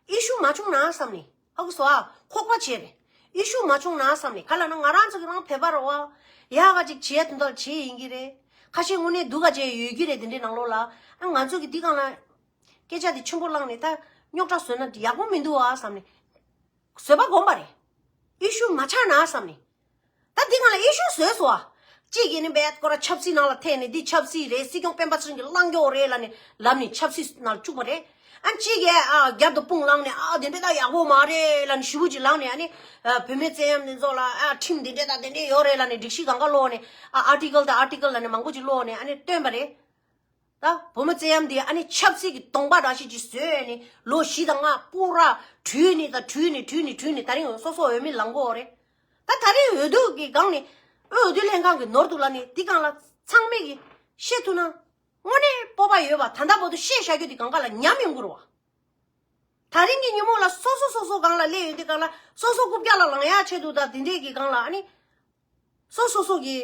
ཨི་ཤུ་མ་བྱུང་ན་བསམ་ནི། ཨ་ཁུ་སོ་ཨ། ཁོག་པ་བྱས་རེད། ཨི་ཤུ་མ་བྱུང་ན་བསམ་ནི། ག་ལ་ན་ང་རང་ཚོ་གི་རང་བོད་པ་རེད་བ། ཡག་ག་ཅིག་བྱས་དོན་དག་བྱས་ཡིན་གྱི་རེད། ཁ་ཤས་དངོས་གནས་སྡུག་ག་བྱས་ཡོད་ཀྱི་རེད་དེ་འདྲའི་ནང་ལོགས་ལ། ཨ་ང་ཚོ་གི་འདི་སྒང་ལ། སྐད་ཆ་དེ་ཆེན་པོ་བླངས་ནས་ད་རྙོག་དྲ་བཟོས་ན་ཡག་པོ་མི་འདུག་ཨ་བསམ་ནི། བཟོད་པ་སྒོམ་པ་རེད། ཨི་ཤུ་མ་ཆགས་ན་བསམ་ནི། ད་འདི་སྒང་ལ་ཨི་ཤུ་བཟོས་སོང་ཨ། གཅིག་གིས་ནི་བེད་ཀོ་ར་ཆབ་སྲིད་ནང་ལ་ཐེ་ནས་འདི་ཆབ་སྲིད་རེད། སྲིད་སྐྱོང་སྤེན་པ་ཚེ་རིང་གི་བླང་རྒྱུ་རེད་ལབ་ནས་ལབ་ནས་ཆབ་སྲིད་ནང་བཅུག་པ་རེད། ཨ་གཅིག་གིས་ཨ་རྒྱབ་ཏུ་དཔུང་བླངས་ནས་ཨ་དེ་འདྲས་ད་ཡག་པོ་མ་རེད་ལབ་ནས་ཞུ་བུ་ཅིག་བླངས་ནས་ཨ་ནི་ཨ་བུད་མེད་བཙན་གཡེམ་དེ་ཚོ་ལ་ཨ་ཁྲིམས་དེ་འདྲས་ད་དེ་འདྲས་ཡོད་རེད་ལབ་ནས་སྒྲིག་གཞི་གང་ག་ལོག་ནས་ཨ་ཨར་ཊི་ཀལ་དང་ཨར་ཊི་ཀལ་ལབ་ནས་མང་པོ་ཅིག་ལོག་ནས་ཨ་ནི་བཏོན་པ་རེད། ད་བུ་མོ་བཙན་གཡེམ་འདི་ཨ་ནི་ཆབ་སྲིད་ཀྱི་གདོང་པ་འདྲ་ཞིག་ཅིག་བཟོས་ནས་ལོ་བཞི་དང་ལྔ་པུ་ར་བྲུས་ནས་ད་བྲུས་ནས་བྲུས་ནས་བྲུས་ནས་ད་རིང་སོ་སོ་འོས་མི་ལངས་གོ་རེད། ད་ད་རིང་འོས་བསྡུ་གི་སྒང་ནས་འོས་བསྡུ་ལྷན་ཁང་གི་ནོར་འདུག་ལ་ནི་འདི་སྒང་ལ་ཚང་མས་ཀྱི་བཤད་ཐུབ་ན་དངོས་གནས་སྤོབས་པ་ཡོད་པ། ད་ལྟ་བར་དུ་བཤད་བཞག་རྒྱུ་འདི་སྒང་ག་ལ་ཉམས་ཡོང་གི་རེད་བ། ད་རིང་གི་ཉིན་མོ་ལ་སོ་སོ་སོ་སོ་སྒང་ལ་སླེབས་ཡོང་དུས་སྒང་ལ་སོ་སོ་རྐུབ་བཀྱག་ལ་ལངས་ཡག་ཆེད་དུ་ད་དེ་འདྲས་ཀྱི་སྒང་ལ་ཨ་ནི། སོ་སོ་སོ་གི་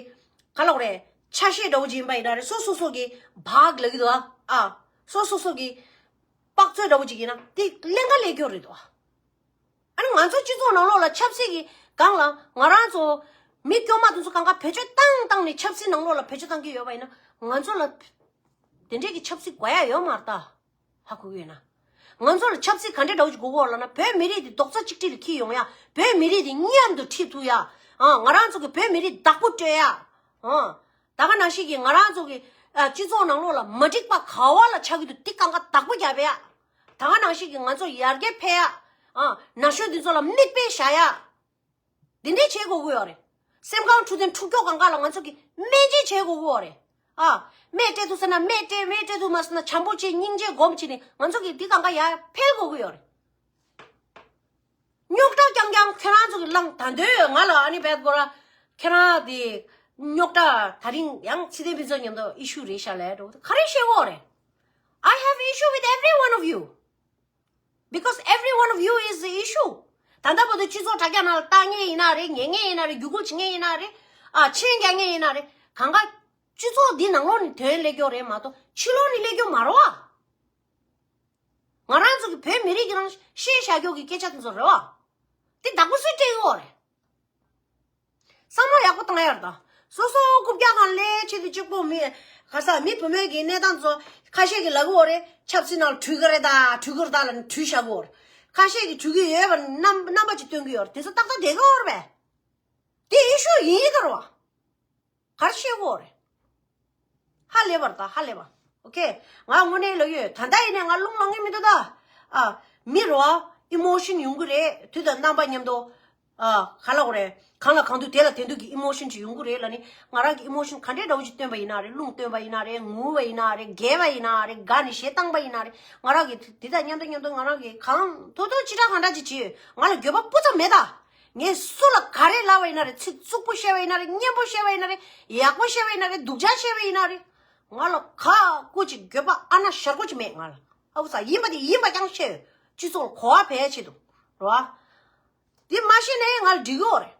ག་ལབ་རེད། ཆ་ཤས་འདྲ་བོ་ཅིག་ཡིན་པ་ཡིན་ན་རེད། སོ་སོ་སོ་གི་བག་ལབ་ཀྱི་འདུག་ཨ། ཨ། སོ་སོ་སོ་གི་དཔག་ཚོད་འདྲ་བོ་ཅིག་ཡིན་ན་དེ་ཀླན་ཀ་ལས་སྐྱོ་རེད་འདུག་ཨ། ཨ་ནི་ང་ཚོ་སྤྱི་ཚོགས་ནང་ལོགས་ལ་ཆབ་སྲིད་ཀྱི་སྒང་ལ་ང་རང་ཚོ་མི་སྐྱོ་མ་དེ་ཚོ་གང་ག་བེད་སྤྱོད་བཏང་བཏང་ནས་ཆབ་སྲིད་ནང་ལོགས་ལ་བེད་སྤྱོད་བཏང་གི་ཡོད་པ་ཡིན་ན་ང་ཚོ་ལ་དེ་འདྲས་ཀྱི་ཆབ་སྲིད་དགོས་ཡ་ཡོད་མ་རེད་ད། ཧ་གོ་གི་ཡོད་ན། ང་ཚོ་ལ་ཆབ་སྲིད་ག་འདྲ་འདྲ་བོ་ཞིག་དགོས་གོ་ལབ་ན་བོད་མི་རིགས་འདི་རྡོག་རྩ་གཅིག་སྒྲིལ་ལ་འཁྱེར་ཡོང་ཡ། བོད་མི་རིགས་འདི་མཉམ་དུ་ཁྲིད་ཐུབ་ཡ། ཨ། ང་རང་ཚོ་གི་བོད་མི་རིགས་བདག་པོ་སྤྲོད་ཡ། ཨ། ད་ག་ནང་བཞིན་གྱི་ང་རང་ཚོ་གི་ཨ་སྤྱི་ཚོགས་ནང་ལོགས་ལ་མ་འགྲིག་པ་ག་བ་ལ་ཆགས་ཀྱི་འདུག་འདི་གང་ག་བདག་པོ་རྒྱབ་ཡ། ད་ག་ནང་བཞིན་གྱི་ང་ཚོ་ཡར་རྒྱས་འཕེལ་ཡ། ཨ། ན་གཞོན་འདི་ཚོ་ལ་མིག་དཔེ་བཞག་ཡ། འདི་འདྲས་བྱེད་དགོས་ཀྱི་ཡོད་རེད། སེམས་ཁམས་འཁྲུག་དོན་འཁྲུག་སྐྱོ་གང་ག་ལ་ང་ཚོ་གིས་སྨན་བཅོས་བྱེད་དགོས་ཀྱི་ཡོད་རེད། ཨ། སྨན་སྤྲད་ཐུབ་ཟེར་ན་སྨན་སྤྲད། སྨན་སྤྲད་ཐུབ་མ་སོང་ན་བྱམས་པོ་བྱེད། སྙིང་རྗེ་སྒོམ་བྱས་ནས་ང་ཚོ་གིས་འདི་གང་ག་ཡར་འཕེལ་དགོས་ཀྱི་ཡོད་རེད། རྙོག་དྲ་རྐྱང་རྐྱང་ཁྱེད་རང་ཚོ་གིས་བསླངས། ད་དུང་ང་ལ་ཨ་ནི་བེད་གོ་ར་ཁྱེད་རང་དེ་རྙོག་དྲ་ད་རིང་ཡང་ཚེ་བརྟན་ཕུན་ཚོགས་མཉམ་དུ་ཨི་ཤུ་རེད་ཤག་ལབ་འགྲོ་ག་རེ་བཤད་དགོས་རེད། I have issue with every one of you. Because every one of you is the issue. ད་ལྟ་བར་དུ་སྤྱི་ཚོགས་དྲ་རྒྱ་ནང་ལ་ལྟ་མཁན་ཡིན་ན་རེད། ཉན་མཁན་ཡིན་ན་རེད། བརྒྱུད་སྐུལ་བྱེད་མཁན་ཡིན་ན་རེད། ཨ། མཆན་རྒྱག་མཁན་ཡིན་ན་རེད། གང་ག་སྤྱི་ཚོགས་འདི་ནང་ལོགས་ནས་དོན་སླེབས་རྒྱུ་རེད་མ་གཏོགས་ཕྱི་ལོགས་ནས་སླེབས་རྒྱུ་མ་རེད་བ། ང་རང་ཚོ་གི་བོད་མི་རིགས་ཀྱི་རང་བཤད་བཞག་རྒྱུ་གི་སྐད་ཆ་དེ་ཚོ་རེད་བ། འདི་བདག་པོ་སུས་སྤྲད་ཡོད་རེད། བསམ་བློ་ཡག་པོ་བཏང་ཡ་རེད་ད། སོ་སོ་རྐུབ་བཀྱག་སྒང་སླེབས་ཆེད་དུ་གཅིག་པོ་མི་ག་ས་མི་བུད་མེད་ཀྱི་གནས་སྟངས་ཚོ་ཁ་ཤས་ཀྱིས་ལབ་ཀྱི་ཡོད་རེད། ཆབ་སྲིད་ནང་ལ་བྲུས་ཀྱི་རེད་ད། བྲུས་ཀྱི་རེད་ད་ལབ་ནས་བྲུས་བཞག་གི་ཡོད་རེད། ཁ་ཤས་ཀྱིས་བྲུས་ཀྱི་ཡོད་པ་རྣམ་རྣམ་པ་ཅིག་སྟོན་གྱི་ཡོད་རེད། དེ་ཚོ་ཏག་ཏག་བསྡད་ཀྱི་ཡོད་རེད་པས། དེ་ཨི་ཤུ་ཡིན་གྱི་རེད་བ། ག་རེ་བཤད་དགོས་རེད། ཧ་ལས་པ་རེད་ད། ཧ་ལས་པ། ཨོ་ཁེ། ང་དངོས་གནས་ལབ་ཡོད། ད་ལྟ་ཡིན་ནའི་ང་རླུང་ལངས་ཀྱི་མི་འདུག་ད། ཨ། མི་རེད་བ། ཨི་མོ་ཤན་ཡོང་གི་རེད། དུས་དང་རྣམ་པ་མཉམ་དུ། ཨ། ག་ལབ་དགོས་རེད། གང་ལ་གང་འདུལ་དེ་ལ་དེ་འདུལ་གྱི་ཨི་མོ་ཤན་ཅིག་ཡོང་གི་རེད་ལབ་ནི། ང་རང་གི་ཨི་མོ་ཤན་ག་འདྲའི་འདྲ་བོ་ཅིག་སྟོན་པ་ཡིན་ན་རེད། རླུང་སྟོན་པ་ཡིན་ན་རེད། ངུ་བ་ཡིན་ན་རེད། བརྒྱལ་བ་ཡིན་ན་རེད། དགའ་ནས་གཞས་བཏང་པ་ཡིན་ན་རེད། ང་རང་གི་དེ་དང་མཉམ་དུ་མཉམ་དུ་ང་རང་གི་གང་ཐུབ་ཐུབ་ཅི་དྲག་གང་དྲག་ཅིག་བྱེད་ཡོད། ང་ལ་འགྱོད་པ་སྤུ་ཙམ་མེད་ད། ངས་སུ་ལ་ག་རེ་ལབ་པ་ཡིན་ན་རེད། ཚིག་རྩུབ་པོ་བཤད་པ་ཡིན་ན་རེད། སྙན་པོ་བཤད་པ་ཡིན་ན་རེད། ཡག་པོ་བཤད་པ་ཡིན་ན་རེད། སྡུག་ཅག་བཤད་པ་ཡིན་ན་རེད། ང་ལ་ག་ཀུ་ཅིག་འགྱོད་པ་ཨ་ན་ཞར་ཀོ་ཅིག་མེད་ང་ལ། ཨ་ཁུ་ས་ཡིན་པ་དེ་ཡིན་པ་རྐྱང་བཤད་ཡོད། སྤྱི་ཚོགས་ལ་གོ་བ་འཕེལ་ཆེད་དུ་རེད་བ། དེ་མ་ཤེས་ནའི་ང་ལ་འགྲིག་གི་ཡོད་རེད། རེད་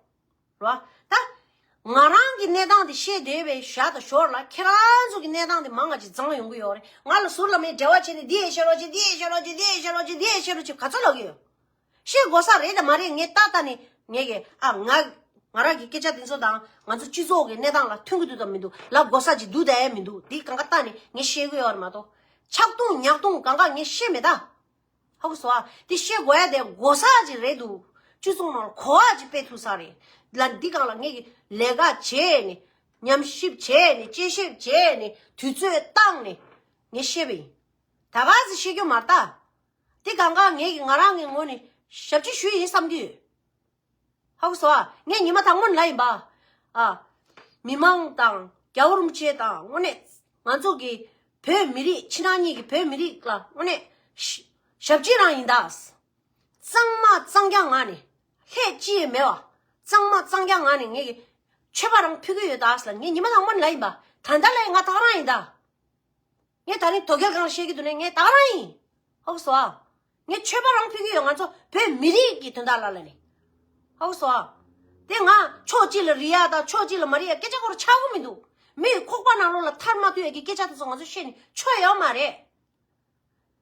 བ། ད་ ང་རང་གི་གནས་སྟངས་དེ་བཤད་བསྡད་པའི་ཞག་དང་ཞོར་ལ་ཁྱེད་རང་ཚོ་གི་གནས་སྟངས་དེ་མང་ང་ཅིག་བརྫངས་ཡོང་གི་ཡོད་རེད། ང་ལ་ཟུར་ལ་མི་འབྲེལ་བ་བྱས་ནས་འདི་ཡས་བཤད་རོགས་བྱེད། འདི་ཡས་བཤད་རོགས་བྱེད། འདི་ཡས་བཤད་རོགས་བྱེད། འདི་ཡས་བཤད་རོགས་བྱེད། ག་ཚོད་ལབ་ཀྱི་ཡོད། བཤད་དགོས་ས་རེད་དང་མ་རེད། ངས་ཏག་ཏག་ནས་ངས་ཀྱི་ཨ་ང་ང་རང་གི་སྐད་ཆ་དེ་ཚོ་དང་ང་ཚོ་སྤྱི་ཚོགས་ཀྱི་གནས་སྟངས་ལ་མཐུན་གྱི་འདུག་དང་མི་འདུག་ལབ་དགོས་ས་ཅིག་འདུག་དང་ཡང་མི་འདུག་འདི་གང་ག་ཏག་ནས་ངས་བཤད་གི་ཡོད་རེད་མ་གཏོགས། ཆག་རྡུང་ཉག་རྡུང་གང་ག་ངས་བཤད་མེད་ད། ཧ་གོ་སོང་ཨ། དེ་བཤད་དགོས་ཡ་དེ་དགོས་ས་ཅིག་རེད་འདུག་སྤྱི་ཚོགས་ནང་ལ་གོ་བ་ཅིག་སྤེལ་ཐུབ་ས་རེད། ལ་འདི་སྒང་ལ་ངས་ཀྱི་ལས་ཀ་བྱས་ནས་ཉམས་ཞིབ་བྱས་ནས་དཔྱད་ཞིབ་བྱས་ནས་དུས་ཚོད་བཏང་ནས་ངས་བཤད་པ་ཡིན། ད་ག་ཟེ་བཤད་རྒྱུ་མ་རེད་ད། དེ་སྒང་ག་ངས་ཀྱི་ང་རང་གི་ངོས་ནས་ཞབས་ཕྱི་ཞུས་ཡིན་བསམ་གྱི་ཡོད། ཧ་གོ་སོང་ཨ། ངས་ཉི་མ་དང་པོ་ནས་ལབ་ཡིན་པ། ཨ། མི་མང་དང་རྒྱལ་བ་རིན་པོ་ཆེ་དང་དངོས་གནས་ང་ཚོ་གི་བོད་མི་རིགས་ཕྱི་ནང་གཉིས་ཀྱི་བོད་མི་རིགས་ལ་དངོས་གནས་ཞབས་ཕྱི་རང་ཡིན་ད། གཙང་མ་གཙང་རྐྱང་ངང་ནས་ལྷད་ཅི་ཡང་མེད་པ། གཙང་མ་གཙང་རྐྱང་ངང་ནས་ངས་ཀྱི་མཆོད་པ་རང་ཕུལ་གྱི་ཡོད་ད་ཟེར་ལ་ངས་ཉི་མ་དང་པོ་ནས་ལབ་ཡིན་པ། ད་ལྟ་ལ་ཡང་ང་ད་ག་རང་ཡིན་ད། ངས་ད་རིང་དོལ་རྒྱལ་སྒང་ལ་བཤད་ཀྱི་འདུག་ནས་ངས་ད་ག་རང་ཡིན། ཧ་གོ་སོང་ཨ། ངས་མཆོད་པ་རང་ཕུལ་གྱི་ཡོད། ང་ཚོ་བོད་མི་རིགས་ཀྱི་དོན་དག་ལ་ལ་ནས། ཧ་གོ་སོང་ཨ། དེ་ང་ཕྱོགས་གཅིག་ལ་རེད་ཡ་དང་ཕྱོགས་གཅིག་ལ་མ་རེད་ཡ་སྐད་ཆ་སྐོར་ཆགས་ཀྱི་མི་འདུག་མིའི་ཁོག་པ་ནང་ལོགས་ལ་ཐར་མ་ཐུབ་ཡ་གི་སྐད་ཆ་དེ་ཚོ་ང་ཚོ་བཤད་ནས་ཆོ་ཡོད་མ་རེད།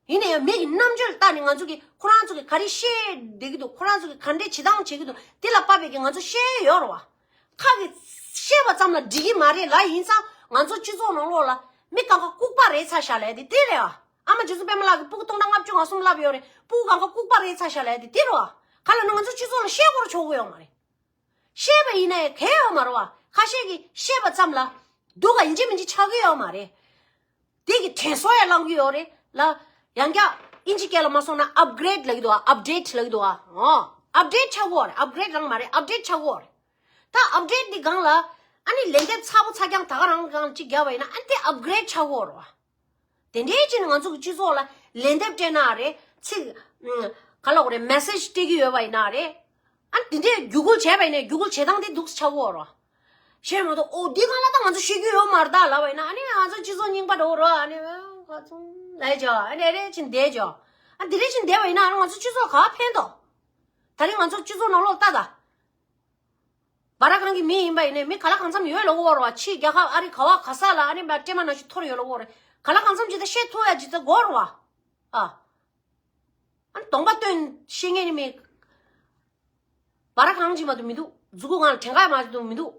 ཡིན་ན་ཡང་མི་གི་རྣམ་དཔྱོད་ལ་བལྟས་ནས་ང་ཚོ་གི་ཁོ་རང་ཚོ་གི་ག་རེ་བཤད་བསྡད་ཀྱི་འདུག་ཁོ་རང་ཚོ་གི་ག་འདྲས་བྱེད་སྟངས་བྱེད་ཀྱི་འདུག་དེ་ལ་དཔག་པའི་གི་ང་ཚོ་བཤད་ཡོད་རེད་བ། ཁ་གི་བཤད་པ་ཙམ་ལ་འགྲིག་གི་མ་རེད་ལ། ཡིན་ཙང་ང་ཚོ་སྤྱི་ཚོགས་ནང་ལོགས་ལ་མི་གང་ག་ལྐུགས་པ་རེད་ཚ་ཤག་ལབ་ཡ་དེ་དེ་རེད་བ། ཨ་མ་རྗེ་བཙུན་པད་མ་ལགས་ཀྱི་སྤུ་གུ་སྟོང་ཕྲག་ལྔ་བཅུ་ང་གསུམ་ལབ་ཡོད་རེད། སྤུ་གུ་གང་ག་ལྐུགས་པ་རེད་ཚ་ཤག་ལབ་ཡ་དེ་དེ་རེད་བ། ག་ལ་ན་ང་ཚོ་སྤྱི་ཚོགས་ལ་བཤད་སྐོར་ཆོག་གི་ཡོད་མ་རེད། བཤད་པ་ཡིན་ན་ཡང་གལ་ཡོད་མ་རེད་བ། ཁ་ཤས་ཀྱིས་བཤད་པ་ཙམ་ལ་སྡུག་ག་ཡིན་གཅིག་མིན་གཅིག་ཆགས་ཀྱི་ཡོད་མ་རེད། དེ་གི་དྲན་གསོ་ཡང་བླང་གི་ཡོད་རེད་ལ། ཡང་བསྐྱར་ཨིན་ཇི་སྐད་ལ་མ་སོང་ན་ཨབ་གྷི་རེད་ལབ་ཀྱི་འདུག་ཨ། ཨབ་ཌེ་ཊི་ལབ་ཀྱི་འདུག་ཨ། ཨོ། ཨབ་ཌེ་ཊི་ཆགས་ཀྱི་ཡོད་རེད། ཨབ་གྷི་རེད་རང་མ་རེད། ཨབ་ཌེ་ཊི་ཆགས་ཀྱི་ཡོད་རེད། ད་ཨབ་ཌེ་ཊི་འདི་སྒང་ལ་ཨ་ནི་ལན་འདེབས་ཚ་པོ་ཚ་རྐྱང་ད་ག་རང་གང་ཅིག་བརྒྱབ་པ་ཡིན་ན་ཨ་ནི་དེ་ཨབ་གྷི་རེད་ཆགས་ཀྱི་ཡོད་རེད་བ། དེ་འདྲའི་ཅིག་ནི་ང་ཚོ་གི་སྤྱི་ཚོགས་ལ་ལན་འདེབས་སྤྲད་ན་རེད། ཚིག་ཨ་ག་ལབ་དགོས་རེད། མེ་སེ་ཇི་སྤྲད་ཀྱི་ཡོད་པ་ཡིན་ན་རེད། ཨ་ནི་དེ་འདྲའི་བརྒྱུད་སྐུལ་བྱས་པ་ཡིན་ན་བརྒྱུད་སྐུལ་བྱེད་སྟངས་དེ་འདུག་སེ་ཆགས་ཀྱི་ཡོད་རེད་བ། བཤད་མ་གཏོགས་ཨོ་འདི་གང་ལ་ད་ང་ཚོ་ཤེས་རྒྱུ་ཡོད་མ་རེད་ད་ལབ་པ་ཡིན་ན་ཨ་ནི་ང་ཚོ་སྤྱི་ཚོགས་རྙིང་པ་འདྲ་བོ་རེད། ཨ་ནི་ཁ་ཚུམ་ལས་ཅོ་ཨ་ནི་རེ་ཕྱིན་བསྡད་ཅོ། ཨ་འདི་རེ་ཕྱིན་བསྡད་པ་ཡིན་ན་ཨ་ནི་ང་ཚོ་སྤྱི་ཚོགས་ག་ཕན་ཐོགས། ད་རིང་ང་ཚོ་སྤྱི་ཚོགས་ནང་ལོགས་ལྟ་ད། སྦ་ར་གང་གི་མི་ཡིན་པ་ཡིན་ནའི་མི་ག་ལ་གང་འཚམ་ཡོད་ལ་འོར་བ། ཕྱི་རྒྱལ་ཁབ་ཨ་རི་ག་བ་ག་ས་ལ་ཨ་ནི་སྦྲ་སྲེ་མ་ནང་བཞིན་འཐོར་ཡོད་ལ་འོར་རེད། ག་ལ་གང་འཚམ་ཇི་ལྟར་བཤད་ཐུབ་ཡ་ཇི་ལྟར་འགོར་བ། ཨ། ཨ་ནི་གདོང་པ་སྟོན་ཤེས་མཁན་ནི་མི། སྦ་ར་གང་ཅིག་མ་གཏོགས་མི་འདུག་མཛུ་གུ་སྒང་ལ་བྲེང་ཀ་མ་གཏོགས་མི་འདུག་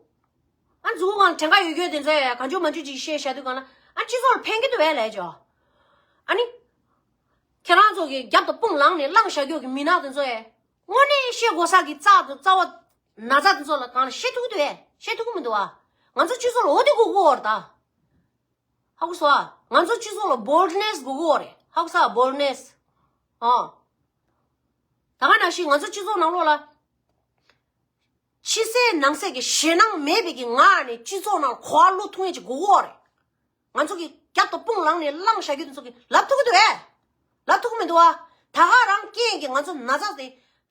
ཨ་མཛུ་གུ་སྒང་ལ་བྲེང་ཀ་ཡོད་རྒྱུ་དེ་ཚོ་ཡ་གང་བྱུང་མང་བྱུང་ཅིག་བཤད་བཞག་དུས་སྒང་ལ་ཨ་སྤྱི་ཚོགས་ལ་ཕན་གྱི་འདུག་བས་ལས་ཅོ། ཨ་ནི། ཁྱེད་རང་ཚོ་གི་རྒྱབ་ཏུ་དཔུང་ལངས་ནས་བླངས་བཞག་རྒྱུ་གི་མི་ནག་དེ་ཚོ་ཡ། དངོས་གནས་བཤད་དགོས་ས་གི་རྩ་དང་རྩ་བ་ན་ཚ་དེ་ཚོ་ལ་གང་ལ་བཤད་ཐུབ་ཀྱི་འདུག་ཨེ། བཤད་ཐུབ་ཀྱི་མི་འདུག་ཨ། ང་ཚོ་སྤྱི་ཚོགས་ལ་འོ་དེ་དགོས་ཀྱི་ཡོད་རེད་ད། ཧ་གོ་སོང་ཨ། ང་ཚོ་སྤྱི་ཚོགས་ལ་བོལ་ཌི་ནེ་སི་དགོས་ཀྱི་ཡོད་རེད། ཧ་གོ་སོང་ཨ། བོལ་ཌི་ནེ་སི། ཨོ། ད་ག་ནང་བཞིན་ང་ཚོ་སྤྱི་ཚོགས་ནང་ལོགས་ལ། ཕྱི་གསལ་ནང་གསལ་གྱི་ཞེད་སྣང་མེད་པའི་གི་ངང་ནས་སྤྱི་ཚོགས་ནང་གོ་བ་བླུག་ཐུབ་མཁན་ཅིག་དགོས་ཀྱི་ཡོད་རེད། ང་ཚོ་གི་རྒྱབ་ཏུ་དཔུང་ལངས་ནས་བླངས་བཞག་རྒྱུ་དེ་ཚོ་གི་ལབ་ཐུབ་ཀྱི་འདུག་ཨེ། ལབ་ཐུབ་ཀྱི་མི་འདུག་ཨ། ད་ག་རང་རྐྱེན་གྱིས་ང་ཚོ་ན་ཚ་དེ་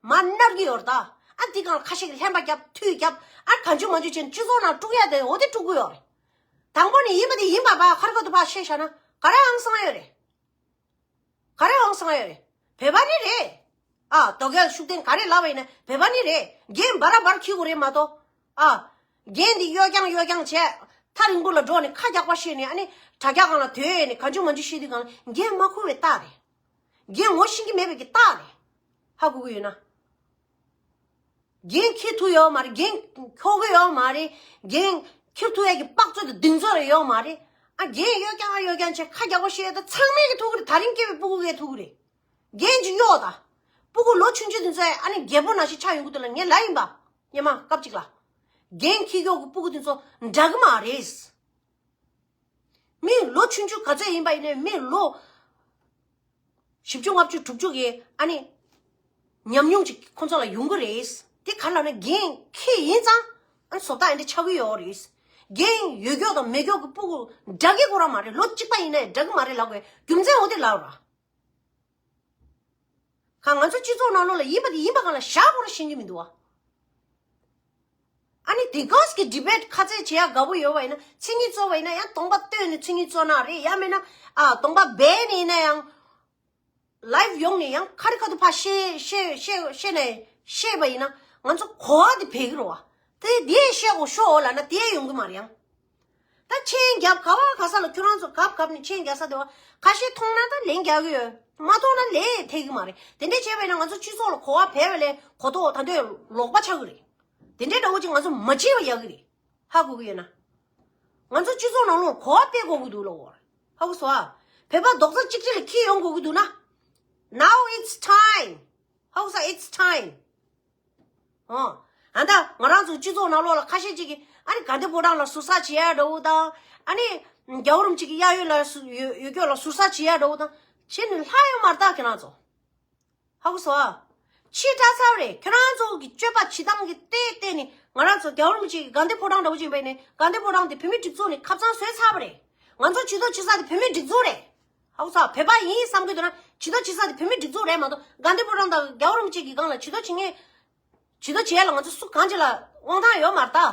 མར་མནར་གྱི་ཡོད་རེད་ད། ཨ་འདི་སྒང་ལ་ཁ་ཤས་ཀྱིས་ལྷན་པ་རྒྱབ་འཐུས་རྒྱབ་ཨ་གང་བྱུང་མང་བྱུང་བྱས་ནས་སྤྱི་ཚོགས་ནང་དཀྲུག་ཡ་དེ་འོ་དེ་དཀྲུག་གི་ཡོད་རེད། དང་པོ་ནས་ཡིན་པ་དེ་ཡིན་པ་བ་ཁ་རི་ཁ་ཐུག་ཕར་བཤད་བཞག་ན་ག་རེ་ཧང་སང་ཡོད་རེད། ག་རེ་ཧང་སང་ཡོད་རེད། བོད་པ་ནི་རེད། ཨ་དོལ་རྒྱལ་ཤུགས་ལྡན་ག་རེ་ལབ་པ་ཡིན་ན་བོད་པ་ནི་རེད། འགན་འབའ་ར་འབའ་ར་འཁྱེར་དགོས་རེད་མ་གཏོགས། ཨ། འགན་འདི་གཡོ་རྐྱང་གཡོ་རྐྱང་བྱས། ཐག་རིང་པོ་ལ་འགྲོ་ནས་ཁ་རྒྱག་པ་བཤད་ནས་ཨ་ནི་དྲ་རྒྱ་སྒང་ལ་དོད་ནས་གང་བྱུང་མང་བྱུང་བཤད་དུས་སྒང་ལ་འགན་མ་འཁུར་བའི་རྟགས་རེད། འགན་ངོ་ཤེས་ཀྱི་མེད་པའི་གི་རྟགས་རེད། ཧ་གོ་གི་ཡོད་ན། འགན་འཁྱེར་ཐུབ་ཡོད་མ་རེད། འགན་འཁྱོག་གི་ཡོད་མ་རེད། འགན་འཁྱེར་ཐུབ་ཡས་ཀྱི་དཔག་ཚོད་དང་གདེང་ཚོད་རེ་ཡོད་མ་རེད། ཨ་འགན་གཡོ་རྐྱང་ཨ་གཡོ་རྐྱང་བྱས་ཁ་རྒྱག་པ་བཤད་ཡོད་ད་ཚང་མས་ཀྱི་ཐུག་གི་རེད། ད་རིང་སྐྱེས་པའི་སྤུ་གུ་གས་ཐུག་གི་རེད། འགན་ཅིག་གཡོག་ད། སྤུ་གུ་ལོ་ཆུང་ཆུང་དེ་ཚོ་ཨ་ནི་རྒད་པོ་ནང་བཞིན་ཆགས་ཡོང་གི་འདུག་ལ་ངས་ལབ་ཡིན་པ། སྙེ་མ་སྐབས་གཅིག་ལ། འགན་འཁྱེར་གྱོག་གི་སྤུ་གུ་དེ་ཚོ་འདྲ་གི་མ་རེད། མི་ལོ་ཆུང་ཆུང་ག་ཚོད་ཡིན་པ་ཡིན་ནའི་མི་ལོ་བཞི་བཅུ་ལྔ་བཅུ་དྲུག་ཅུ་གི་ཨ་ནི་ཉམས་མྱོང་ཅིག་ཁོང་ཚོ་ལ་ཡོང་གི་རེད། དེ་ག་ལབ་ན་འགན་འཁྱེར་ཡིན་ཙང་ཨ་ནི་བཟོ་ལྟ་ཨེ་འདྲ་ཆགས་ཀྱི་ཡོད་རེད། འགན་ཡོད་གྱོག་དང་མེད་གྱོག་གི་སྤུ་གུ་འདྲ་གི་ཁོ་རང་མ་རེད། ལོ་གཅིག་པ་ཡིན་ནའི་འདྲ་གི་མ་རེད་ལབ་དགོས་རྒྱུ་མཚན་འོ་དེ་ལབ་ར། ག་ང་ཚོ་སྤྱི་ཚོགས་ནང་ལོགས་ལ་ཡིན་པ་དེ་ཡིན་པ་སྒང་ལ་བཞག་དགོས་ར་ཤེས་ཀྱི་མི་འདུག་བ། ཨ་ནི་དེ་གོས་ཀྱི་ཌི་བེཊ་ཁ་ཚད་བྱེད་ཡ་དགའ་པོ་ཡོད་པ་ཡིན་ན་མཚན་ཉིད་རྩོད་པ་ཡིན་ན་ཡང་གདོང་པ་སྟོན་ནས་མཚན་ཉིད་རྩོད་ན་རེད། ཡང་མིན་ན་ཨ་གདོང་པ་སྦས་ནས་ཡིན་ན་ཡང་ལའིབ་ཡོང་ནས་ཡང་ཁ་རི་ཁ་ཐུག་ཕར་བཤད་བཤད་བཤད་བཤད་ནས་བཤད་པ་ཡིན་ན་ང་ཚོ་གོ་བ་དེ་འཕེལ་གི་རེད་བ། དེ་དེ་བཤད་དགོས་ཤོག་ལབ་ན་དེ་ཡོང་གི་མ་རེད་ཡང་། ད་མཆན་རྒྱབ་ག་བ་ག་ས་ལ་ཁྱོད་རང་ཚོ་གབ་གབ་ནས་མཆན་རྒྱག་ས་དེ་བ་ཁ་ཤས་མཐོང་ན་ད་ལན་རྒྱག་གི་ཡོད། མ་མཐོང་ན་ལན་ཐེབས་ཀྱི་མ་རེད། དེ་འདྲས་བྱས་པས་ན་ང་ཚོ་སྤྱི་ཚོགས་ལ་གོ་བ་བས་པ་ལས་གོ་རྟོགས་ད་འདོད་ལོག་པ་ཆགས་ཀྱི་རེད། དེ་འདྲས་འདྲ་བོ་ཅིག་ང་ཚོ་མ་བྱེད་པ་ཡག་གི་རེད། ཧ་གོ་གི་ཡོད་ན། ང་ཚོ་སྤྱི་ཚོགས་ནང་ལོགས་གོ་བ་སྤེལ་དགོས་ཀྱི་འདུག་ལོ། ཧ་གོ་སོང་ཨ། བོད་པ་རྡོག་རྩ་གཅིག་སྒྲིལ་ལ་འཁྱེར་ཡོང་དགོས་ཀྱི་འདུག་ན། Now it's time. ཧ་གོ་སོང་ཨ། It's time. ཨོ། ཨ་ད་ང་རང་ཚོ་སྤྱི་ཚོགས་ནང་ལོགས་ལ་ཁ་ཤས་ཅིག་གིས་ཨ་ནི་དགའ་ལྡན་ཕོ་བྲང་ལ་ཟུར་ཟ་བྱེད་ཡ་འདྲ་བོ་དང་། ཨ་ནི་རྒྱལ་བ་རིན་པོ་ཆེ་གི་གཡས་གཡོན་ལ་ཟུར་ཡོད་ཡོད་སྐྱོར་ལ་ཟུར་ཟ་བྱེད་ཡ་འདྲ་བོ་དང་བྱེད་ནས་ལྷག་ཡོད་མ་རེད་ད་ཁྱེད་རང་ཚོ། ཧ་གོ་སོང་ཨ། ཕྱི་དྲག་ཚར་བ་རེད། ཁྱེད་རང་ཚོ་གི་སྤྱོད་པ་བྱེད་སྟངས་ཀྱི་ལྟས་བལྟས་ནས་ང་རང་ཚོ་རྒྱལ་བ་རིན་པོ་ཆེ་གི་དགའ་ལྡན་ཕོ་བྲང་འདྲ་བོ་ཅིག་ཡིན་པས་ནས་དགའ་ལྡན་ཕོ་བྲང་དེ་བོད་མིའི་སྒྲིག་འཛུགས་ནས་ཁ་སང་བཟོས་ཚར་བ་རེད། ང་ཚོ་བྱི་དོར་བྱེད་ས་དེ་བོད་མིའི་སྒྲིག་འཛུགས་རེད། ཧ་གོ་སོང་ཨ། བོད་པ་ཡིན་བསམ་གི་འདུག་ན་བྱི་དོར་བྱེད་ས་དེ་བོད་མིའི་སྒྲིག་འཛུགས་རེད་མ་གཏོགས་དགའ་ལྡན་ཕོ་བྲང་དང་རྒྱལ་བ་རིན་པོ་ཆེ་གི་སྒང་ལ་བྱི་དོར་བྱེད་མཁན། བྱི་དོར་བྱེད་ཡ་ལ་ང་ཚོ་སུ་གང་ཅི་ལ་དབང་ཐང་ཡོད་མ་རེད་ད།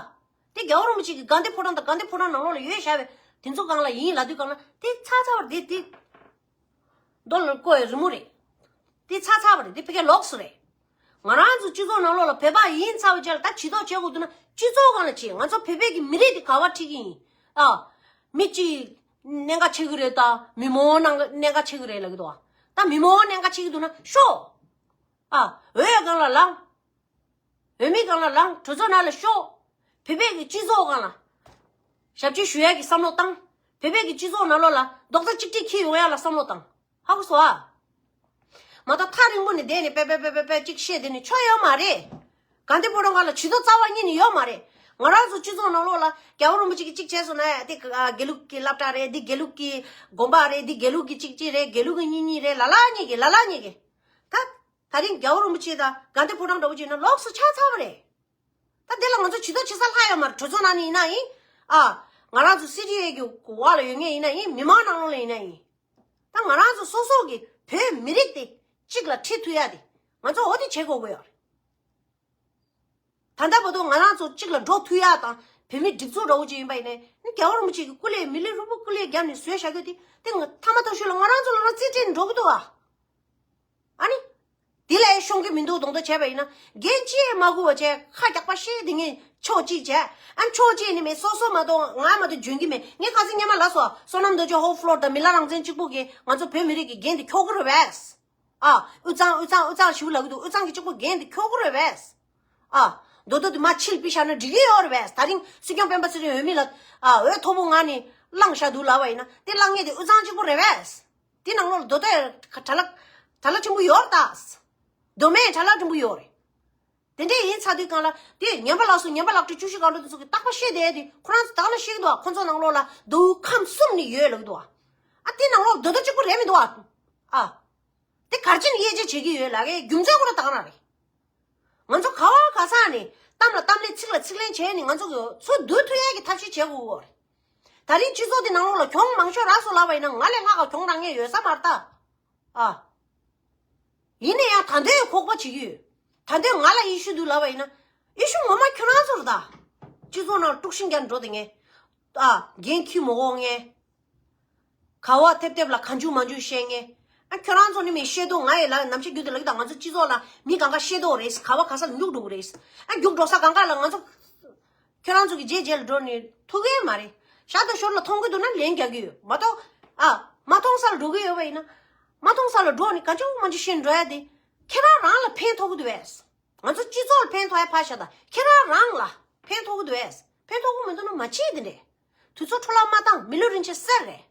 དེ་རྒྱལ་བ་རིན་པོ་ཆེ་གི་དགའ་ལྡན་ཕོ་བྲང་དང་དགའ་ལྡན་ཕོ་བྲང་ནང་ལོགས་ལ་ཡོད་བཞག་པའི་དེ་ཚོ་སྒང་ལ་ཡིན་ལབ་དུས་སྒང་ལ་དེ་ཚར་ཚར་བ་རེད་དེ། རྡོ་ལ་བརྐོས་ཡ་རི་མོ་རེད། དེ་ཚར་ཚར་བ་རེད། དེ་ཕ་གིའི་ལོགས་སུ་རེད། ང་རང་ཚོ་སྤྱི་ཚོགས་ནང་ལོགས་ལ་བོད་པ་ཡིན་ཚར་བའི་རྗེས་ལ་ད་བྱི་དོར་བྱེད་དགོས་འདུག་ན་སྤྱི་ཚོགས་སྒང་ལ་བྱེད། ང་ཚོ་བོད་པའི་གི་མི་རིགས་དེ་ག་བ་ཁྲིད་ཀྱི་ཡིན། ཨ། མི་གཅིག་གནད་འགག་ཆེ་གི་རེད་ད། མི་མང་ནང་གནད་འགག་ཆེ་གི་རེད་ལབ་ཀྱི་འདུག་ཨ། ད་མི་མང་གནད་འགག་ཆེ་གི་འདུག་ན་ཤོག་ཨ། འོས་ཡ་སྒང་ལ་ལངས། འོས་མི་སྒང་ལ་ལངས། གྲོས་ཚོགས་ནང་ལ་ཤོག་བོད་པའི་གི་སྤྱི་ཚོགས་སྒང་ལ་ཞབས་ཕྱི་ཞུ་ཡ་གི་བསམ་བློ་བཏང་། བོད་པའི་གི་སྤྱི་ཚོགས་ནང་ལོགས་ལ་རྡོག་རྩ་གཅིག་སྒྲིལ་འཁྱེར་ཡོང་ཡ་ལ་བསམ་བློ་བཏང་། ཧ་གོ་སོང་ཨ། མ་གཏོགས་ཐག་རིང་པོ་ནས་བསྡད་ནས་པེ་པེ་པེ་པེ་པེ་གཅིག་བཤད་བསྡད་ནས་ཆོ་ཡོད་མ་རེད། དགའ་ལྡན་ཕོ་བྲང་སྒང་ལ་བྱི་དོར་རྩ་བ་ཉིད་ནས་ཡོད་མ་རེད། ང་རང་ཚོ་སྤྱི་ཚོགས་ནང་ལོགས་ལ་རྒྱལ་བ་རིན་པོ་ཆེ་གི་གཅིག་བྱས་སོང་ན་ཡ་དེ་དགེ་ལུགས་ཀྱི་སློབ་གྲྭ་རེད། འདི་དགེ་ལུགས་ཀྱི་དགོན་པ་རེད། འདི་དགེ་ལུགས་ཀྱི་གཅིག་གཅིག་རེད། དགེ་ལུགས་ཀྱི་གཉིས་གཉིས་རེད། ལ་ལ་གཉིས་ཀྱི་ལ་ལ་གཉིས་ཀྱི། ད་ད་རིང་རྒྱལ་བ་རིན་པོ་ཆེ་དང་དགའ་ལྡན་ཕོ་བྲང་འདྲ་བོ་བྱས་ན་ལོགས་སུ་ཆགས་ཚར་བ་རེད། ད་འདི་ལ་ང་ཚོ་བྱི་དོར་བྱེད་ས་ལྷག་ཡོད་མ་རེད། གྲོས་ཚོགས་ནང་ནས་ཡིན་ན་ཡིན། ཨ། ང་རང་ཚོ་སི་ཊི་ཨེ་གི་འོག་ལ་ཡོད་མཁན་ཡིན་ན་ཡིན། མི་མང་ནང་ལོགས་ལ་ཡིན་ན་ཡིན། ད་ང་རང་ཚོ་སོ་སོ་གི་བོད་མི་རིགས་དེ་གཅིག་ལ་ཁྲིད་ཐུབ་ཡ་དེ་ང་ཚོ་འོ་དེ་བྱེད་དགོས་ཀྱི་ཡོད་རེད། ད་ལྟ་བར་དུ་ང་རང་ཚོ་གཅིག་ལ་འགྲོ་ཐུབ་ཡ་དང་བོད་མི་སྒྲིག་འཛུགས་འདྲ་བོ་ཅིག་ཡིན་པ་ཡིན་ནའི་ནི་རྒྱལ་བ་རིན་པོ་ཆེ་གི་སྐུ་ལས་མི་ལས་རུང་བོ་སྐུ་ལས་བརྒྱབ་ནས་བཟོས་བཞག་རྒྱུ་དེ་དེ་ང་ཐ་མ་ཐག་ཤོས་ལ་ང་རང་ཚོ་ལ་རང་རྩིས་སྤྲད་ནས་འགྲོ་གི་འདུག་ཨ། ཨ་ནི། དེ་ལས་ཤོང་གི་མི་འདུག་གདོང་ཐོག་བྱས་པ་ཡིན་ན་འགན་ཅི་ཡང་མ་འཁུར་བ་བྱས་ཁ་རྒྱག་པ་བཤད་དེ་ངས་ཕྱོགས་གཅིག་བྱས། ཨ་ཕྱོགས་གཅིག་ནི་མེད། སོ་སོ་མ་གཏོགས་ང་མ་གཏོགས་འཇོན་གྱི་མེད། ངས་ཁ་སང་སྔོན་མ་ལབ་སོང་། བསོད་ནམས་རྡོ་རྗེ་ཧོབ་ཕློར་དང་མི་ལ་རང་བཙན་གཅིག་པུ་གིས་ང་ཚོ་བོད་མི་རིགས་ཀྱི་འགན་དེ་འཁྱོག་གི་རེད་པས། ཨ། དབུས་གཙང་དབུས་གཙང་དབུས་གཙང་ཞེ་པོ་ལབ་ཀྱི་འདུག་དབུས་གཙང་གི་གཅིག་པུ་འགན་དེ་འཁྱོག་གི་རེད་པས། ཨ། མདོ་སྟོད་དེ་མར་ཕྱིར་ཕུད་བཞག་ན་འགྲིག་གི་ཡོད་རེད་པས། ད་རིང་སྲིད་སྐྱོང་སྤེན་པ་ཚེ་རིང་འོས་མི་ལ་ཨ་འོས་ཐོ་ཕོག་ངང་ནས་བླངས་བཞག་འདུག་ལབ་པ་ཡིན་ན་དེ་བླངས་མཁན་དེ་དབུས་གཙང་གཅིག་པུ་རེད་པས། དེ་ནང་ལོགས་ལ་མདོ་སྟོད་གྲྭ་ལག་གྲྭ་ལག་ཆེན་པོ་ཡོད་རེད་ད། མདོ་སྨད་གྲྭ་ལག་ཆེན་པོ་ཡོད་རེད། དེ་འདྲས་ཡིན་ཚར་དུས་སྒང་ལ་དེ་ངན་པ་ལགས་སུ་ངན་པ་ལག་ཁྲི་བཅུ་བཞི་སྒང་དྲུག་དེ་ཚོ་གིས་རྟག་པར་བཤད་བསྡད་དེ་ཁོ་རང་ཚོ་ད་ག་ལ་བཤད་ཀྱི་འདུག་ཨ། ཁོ་ཚོ་ནང་ལོགས་ལ་མདོ་དབུས་ཁམས་གསུམ་ནས་ཡོད་ལབ་ཀྱི་འདུག་ཨ། ཨ་དེ་ནང་ལོགས་མདོ་སྟོད་གཅིག་པུ་རེད་མི་འདུག་ཨ། ཨ། དེ་ག་རེ་བྱས་ནས་དབྱེ་འབྱེད་བྱེད་ཀྱི་ཡོད་ལབ་ཀྱི་རྒྱུ་མཚན་ཁོ་རང་ད་ག་རང་རེད། ང་ཚོ་ག་བ་ག་ས་ནས་གཏམ་ལ་གཏམ་ལན་ཚིག་ལ་ཚིག་ལན་བྱས་ནས་ང་ཚོ་གི་ཚུར་བསྡུ་ཐུབ་ཡས་ཀྱི་ཐབས་ཤེས་བྱེད་དགོས་ཀྱི་ཡོད་རེད། ད་རིང་སྤྱི་ཚོགས་འདི་ནང་ལོགས་ལ་གྱོང་མང་ཤོས་རག་སོང་ལབ་པ་ཡིན་ན་ང་ལས་ལྷག་ག་གྱོང་རག་མཁན་ཡོད་ས་མ་རེད་ད། ཨ། ཡིན་ན་ཡང་ད་ལྟའི་ཁོག་པ་བྱེད་ཀྱི་ཡོད། ད་ལྟའི་ང་ལ་ཨི་ཤུ་འདུག་ལབ་པ་ཡིན་ན། ཨི་ཤུ་ངོ་མ་ཁྱོད་རང་ཚོ་རེད་ད། སྤྱི་ཚོགས་ནང་དཀྲུག་ཤིང་རྒྱག་འགྲོ་དེ་ངས། ཨ། འགན་འཁྱེར་མ་དགོས་ངས། ག་བ་ཐེབས་ཐེབས་ལ་གང་བྱུང་མང་བྱུང་བཤད་ངས། ཨ་ཁྱོད་རང་ཚོ་ནི་མི་ཤེས་འདུག་ང་ཡི་ལ་ནམ་ཞིག་རྒྱུན་དུ་ལབ་ཀྱི་ད། ང་ཚོ་སྤྱི་ཚོགས་ལ་མི་གང་ག་ཤེས་འདུག་རེད། ག་བ་ག་ས་ལ་རྒྱུག་འགྲོ་གི་རེད། ཨ་རྒྱུག་འགྲོ་ས་གང་ག་ལ་ང་ཚོ། ཁྱོད་རང་ཚོ་གི་རྗེས་རྗེས་ལ་འགྲོ་ནས་ཐུག་གི་མ་རེད། ཤར་དང་ཤོར་ལ་མཐོང་གི་འདུག་ན་ལན་རྒྱག་གི་ཡོད་མ་གཏོགས། ཨ། མ་མཐོང་ས་ལ་འགྲོ་གི་ཡོད་པ་ཡིན་ན། མ་མཐོང་ས་ལ་འགྲོ་ནས་ག་ཅུང་མ་ཅུང་བཤད་འགྲོ་ཡ་དེ། ཁྱེད་རང་རང་ལ་ཕན་ཐོགས་ཀྱི་འདུག་བས། ང་ཚོ་སྤྱི་ཚོགས་ལ་ཕན་ཐོགས་ཡ་ཕར་བཞག་ད། ཁྱེད་རང་རང་ལ་ཕན་ཐོགས་ཀྱི་འདུག་བས། ཕན་ཐོགས་ཀྱི་མི་འདུག་ན་མ་བྱེད་དེ་འདྲས། དུས་ཚོད་འཕྲོ་བརླག་མ་བཏང་། མི་ལུས་རིན་ཆེན་གསེར་རེད།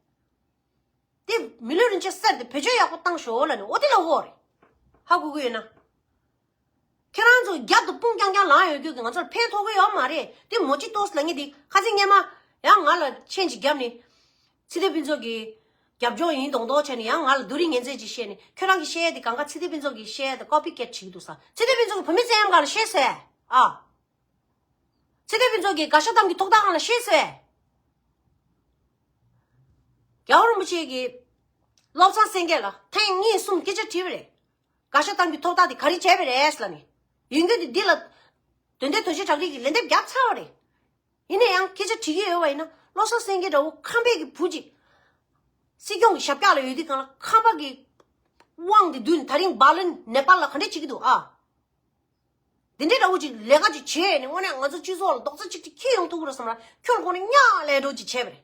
དེ་མི་ལུས་རིན་ཆེན་གསེར་དེ་བེད་སྤྱོད་ཡག་པོ་བཏང་ཤོག་ལབ་ནས་འོ་དེ་ལ་འོ་རེད། ཧ་གོ་གི་ཡོད་ན། ཁྱེད་རང་ཚོ་རྒྱབ་ཏུ་དཔུང་རྐྱང་རྐྱང་ལངས་ཡོད་རྒྱུ་གི་ང་ཚོར་ཕན་ཐོགས་ཀྱི་ཡོད་མ་རེད། དེ་མོ་ཅི་ཏོག་ལ་ངེས་དེ་ཁ་སང་སྔོན་མ་ཡང་ང་ལ་མཆན་ཅིག་བརྒྱབ་ནས། ཚེ་བརྟན་ཕུན་ཚོགས་ཀྱི་རྒྱབ་ལྗོངས་ཡིན་མདོག་མདོག་བྱས་ནས་ཡང་ང་ལ་བསྡུ་རིགས་ངན་ཚད་ཅིག་བཤད་ནས། ཁྱོད་རང་གི་བཤད་ཡས་དེ་གང་ག་ཚེ་བརྟན་ཕུན་ཚོགས་ཀྱི་བཤད་ཡས་དེ་ཀོ་པི་ཀེཊ་བྱེད་ཀྱི་འདུག་ས། ཚེ་བརྟན་ཕུན་ཚོགས་ཀྱི་བུད་མེད་བཙན་གཡེམ་སྒང་ལ་བཤད་ཟེར་ཨ། ཚེ་བརྟན་ཕུན་ཚོགས་ཀྱི་དགའ་ཤོས་གཏམ་གྱི་ཐོག་མཐའ་སྒང་ལ་བཤད་ཟེར། རྒྱལ་བ་རིན་པོ་ཆེ་གིས་བློ་བཟང་སེང་གེ་ལ་ཐེངས་གཉིས་གསུམ་སྐད་ཆ་དྲིས་པ་རེད། དགའ་ཤོས་གཏམ་གྱི་ཐོག་མཐའ་དེ་ག་རེ་བྱས་པ་རེད་ལབ་ནས། ཡིན་རྒྱུ་དེ་འདི་ལ་དོན་ལྡན་དོན་གཅོད་གྲ་སྒྲིག་གིས་ལན་འདེབས་བརྒྱབ་ཚར་བ་རེད། ཡིན་ན་ཡང་སྐད་ཆ་དྲི་གི་ཡོད་པ་ཡིན་ན། བློ་བཟང་སེང་གེ་འདྲ་བོ་ཁམས་པའི་གི་བུ་ཅིག་སྲིད་སྐྱོང་གི་ཞབས་བཀྱག་ལ་ཡོད་དུས་སྒང་ལ་ཁམས་པ་གི་དབང་དེ་བསྡུས་ནས་ད་རིང་སྦ་ལན་ནེ་པཱལ་ལ་ག་འདྲས་བྱེད་ཀྱི་འདུག་ཨ། འདི་འདྲའི་འདྲ་བོ་ཅིག་ལས་ཀ་ཅིག་བྱས་ནས་དངོས་གནས་ང་ཚོ་སྤྱི་ཚོགས་ལ་རྡོག་རྩ་གཅིག་ཅིག་འཁྱེར་ཡོང་ཐུབ་ཀྱི་རེད་བསམ་ན། ཁྱོད་ལ་ཁོང་ནས་གཉའ་ལས་འགྲོ་ཅིག་བྱས་པ་རེད།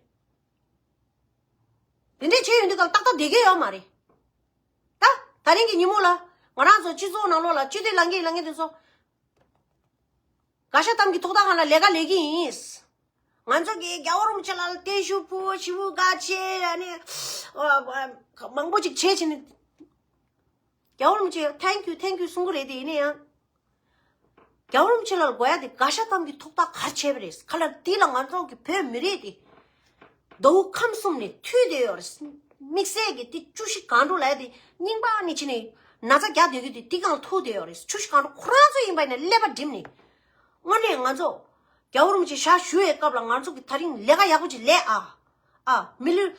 འདི་འདྲའི་བྱས་ཡོང་དུས་ཀྱང་ཏག་ཏག་བསྡད་ཀྱི་ཡོད་མ་རེད། ད་ད་རིང་གི་ཉིན་མོ་ལ་ང་རང་ཚོ་སྤྱི་ཚོགས་ནང་ལོགས་ལ་སྤྱི་འཐུས་ལངས་མཁན་ལངས་མཁན་དེ་ཚོ་དགའ་ཤ་གཏམ་གྱི་ཐོག་ཐག་སྒང་ལ་ལས་ཀ་ལས་ཀྱི་ཡིན། ང་ཚོ་གིས་རྒྱལ་བ་རིན་པོ་ཆེ་ལ་བརྟན་བཞུགས་ཕུལ། ཞེ་པོ་དགའ་ཆེ། ཨ་ནི་མང་པོ་ཅིག་བྱས་བྱས་ནས་རྒྱལ་བ་རིན་པོ་ཆེ་thank you thank you གསུང་གི་རེད་དེ། ཡིན་ན་ཡང་རྒྱལ་བ་རིན་པོ་ཆེ་ལ་དགོས་ཡ་དེ་དགའ་ཤ་གཏམ་གྱི་ཐོག་ཐག་ག་རེ་བྱས་པ་རེད། ག་ལ་དེ་ལ་ང་ཚོ་གི་བོད་མི་རིགས་དེ་མདོ་དབུས་ཁམས་གསུམ་ནས་མཐུད་བསྡད་ཡོད་རེད། དམིགས་བསལ་གྱི་དེ་བཅུ་བཞི་སྒང་དྲུག་ལབ་ཡ་དེ་རྙིང་པ་ནས་ཕྱིན་ནས་ན་ཚ་རྒྱག་བསྡད་རྒྱུ་དེ་དེ་སྒང་ཐུག་བསྡད་ཡོད་རེད། བཅུ་བཞི་སྒང་དྲུག་ཁོ་རང་ཚོ་ཡིན་པ་ཡིན་ན་ཀླད་པ་སྒྲིམ་ནས། དངོས་གནས་ང་ཚོ་རྒྱལ་བ་རིན་པོ་ཆེ་ཞབས་ཞུ་བའི་སྐབས་ལ་ང་ཚོ་གི་ད་རིང་ལས་ཀ་ཡག་པོ་ཅིག་ལས་ཨ། ཨ་མི་ལུས་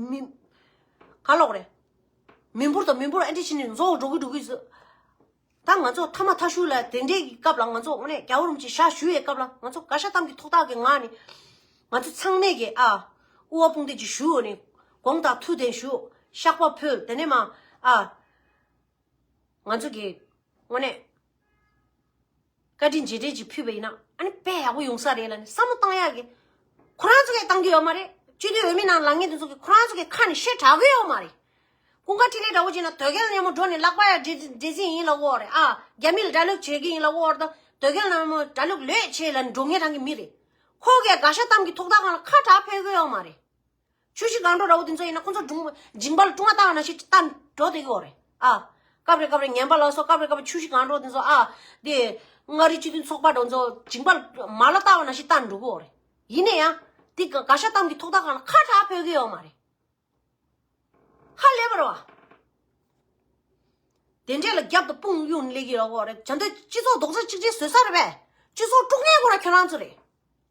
མི་ག་ལོག་རེད། མི་འབོར་དང་མི་འབོར་ཨ་འདྲ་བྱས་ནས་རྫོགས་འགྲོ་གི་འགྲོ་གི་ཟེར། ད་ང་ཚོ་ཐ་མ་ཐ་ཤུ་ལ་དེ་འདྲའི་གི་སྐབས་ལ་ང་ཚོ་དངོས་གནས་རྒྱལ་བ་རིན་པོ་ཆེ་ཞབས་ཞུ་བའི་སྐབས་ལ་ང་ཚོ་དགའ་ཤ་གཏམ་གྱི་ཐོག་ཐག་གི་ངང་ནས་ང་ཚོ་ཚང་མས་གི་ཨ་དབུ་བ་དཔུང་འདེགས་ཅིག་ཞུ་ནས་དགོངས་དག་ཐུགས་དམ་ཞུ། བཤགས་པ་ཕུལ། དེ་ནས་མ་ཨ། ང་ཚོ་གིས་དངོས་གནས་བཀའ་དྲིན་རྗེས་དྲན་ཅིག་ཕུལ་བ་ཡིན་ན་ཨ་ནི་དཔེ་ཡག་པོ་ཡོང་ས་རེད་ལབ་ནས་བསམ་བློ་བཏང་ཡག་གི། ཁོ་རང་ཚོ་གིས་བཏང་གི་ཡོད་མ་རེད། སྤྱི་འཐུས་འོས་མི་ནང་ལངས་མཁན་དེ་ཚོ་གིས་ཁོ་རང་ཚོ་གི་ཁ་ནས་བཤད་དྲག་གི་ཡོད་མ་རེད། ཀུན་དགའ་འཕྲིན་ལས་འདྲ་བོ་བྱས་ན་དོལ་རྒྱལ་མཉམ་པོ་འགྲོ་ནས་ལག་པ་ཡ་འདྲེ་འདྲེ་འཛིན་ཡིན་ལབ་ཀྱི་ཡོད་རེད་ཨ། རྒྱ་མི་ལ་གྲ་སྒྲིག་བྱེད་ཀྱི་ཡིན་ལབ་ཀྱི་ཡོད་རེད། ད་དོལ་རྒྱལ་མཉམ་པོ་གྲ་སྒྲིག་ལོས་བྱེད་ལབ་ནས་འགྲོ་མཁན་རང་གི་མི་རེད། ཁོ་གིས་དགའ་ཤ་གཏམ་གྱི་ཐོག་ཐག་སྒང་ལ་ཁ་གྲག་ཕེབས་ཀྱི་ཡོད་མ་རེད། བཅུ་བཞི་སྒང་དྲུག་འདྲ་བོ་དེ་ཚོ་ཡིན་ན་ཁོ་ཚོ་སྒྲུང་མཇིང་པ་ལ་སྒྲུང་ང་བཏང་བ་ནང་བཞིན་བཏང་འགྲོ་བསྡད་ཀྱི་ཡོད་རེད་ཨ། སྐབས་རེ་སྐབས་རེ་ངན་པ་ལ་སོགས་སྐབས་རེ་སྐབས་རེ་བཅུ་བཞི་སྒང་དྲུག་དེ་ཚོ་ཨ། དེ་མངའ་རིས་སྤྱི་མཐུན་ཚོགས་པ་འདྲ་བོ་ཚོ་མཇིང་པ་མ་ལ་བཏང་བ་ནང་བཞིན་བཏང་འགྲོ་གི་ཡོད་རེད། ཡིན་ན་ཡང་དེ་དགའ་ཤ་གཏམ་གྱི་ཐོག་ཐག་སྒང་ལ་ཁ་གྲག་ཕེབས་ཀྱི་ཡོད་མ་རེད། ཧ་ལས་པ་རེད་བ། དེ་འདྲས་ལ་རྒྱབ་དང་དཔུང་གཡུག་ནས་སླེབས་ཀྱི་ཡོད་རེད། བྱ་འདི་སྤྱི་ཚོགས་རྡོག་རྩ་གཅིག་སྒྲིལ་བཟོ་ས་རེད་པས། སྤྱི་ཚོགས་དཀྲུག་མཁན་ཁོ་རང་ཁྱོད་རང་ཚོ་རེད།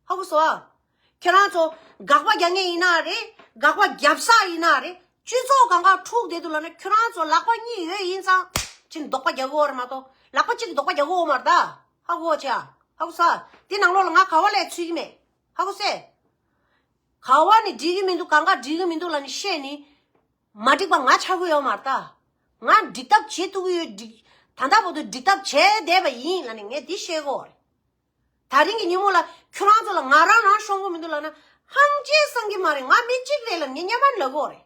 ཧ་གོ་སོང་ཨ། ཁྱོད་རང་ཚོ་དགག་པ་རྒྱག་མཁན་ཡིན་ན་རེད། དགག་པ་རྒྱབ་ས་ཡིན་ན་རེད། སྤྱི་ཚོགས་སྒང་ག་འཁྲུག་བསྡད་འདུག་ལབ་ན་ཁྱོད་རང་ཚོ་ལག་པ་གཉིས་ཡོད་ཡིན་ཙང་ཕྱིན་རྡོག་པ་རྒྱག་གི་ཡོད་རེད་མ་གཏོགས་ལག་པ་གཅིག་གིས་རྡོག་པ་རྒྱག་གི་ཡོད་མ་རེད་ད། ཧ་གོ་བ་ཆེ་ཨ། ཧ་གོ་ས། དེ་ནང་ལོགས་ལ་ང་ག་བ་ལས་ཚུད་ཀྱི་མེད། ཧ་གོ་སེ། ག་བ་ནས་འགྲིག་གི་མི་འདུག་གང་ག་འགྲིག་གི་མི་འདུག་ལབ་ནས་བཤད་ནས། མ་འགྲིག་པ་ང་ཆགས་ཀྱི་ཡོད་མ་རེད་ད། ང་འགྲིག་ཐབས་བྱེད་ཐུབ་ཀྱི་ཡོད། འགྲིག་ད་ལྟ་བར་དུ་འགྲིག་ཐབས་བྱས་བསྡད་པ་ཡིན་ལབ་ནས་ངས་འདི་བཤད་ཀྱི་ཡོད་རེད། ད་རིང་གི་ཉིན་མོ་ལ་ཁྱོད་རང་ཚོ་ལ་ང་རང་རང་ཤོང་གི་མི་འདུག་ལབ་ན་ཧང་ཅེ་སང་གི་མ་རེད། ང་མི་གཅིག་རེད་ལབ་ངས་སྙན་མར་ལབ་ཀྱི་ཡོད་རེད།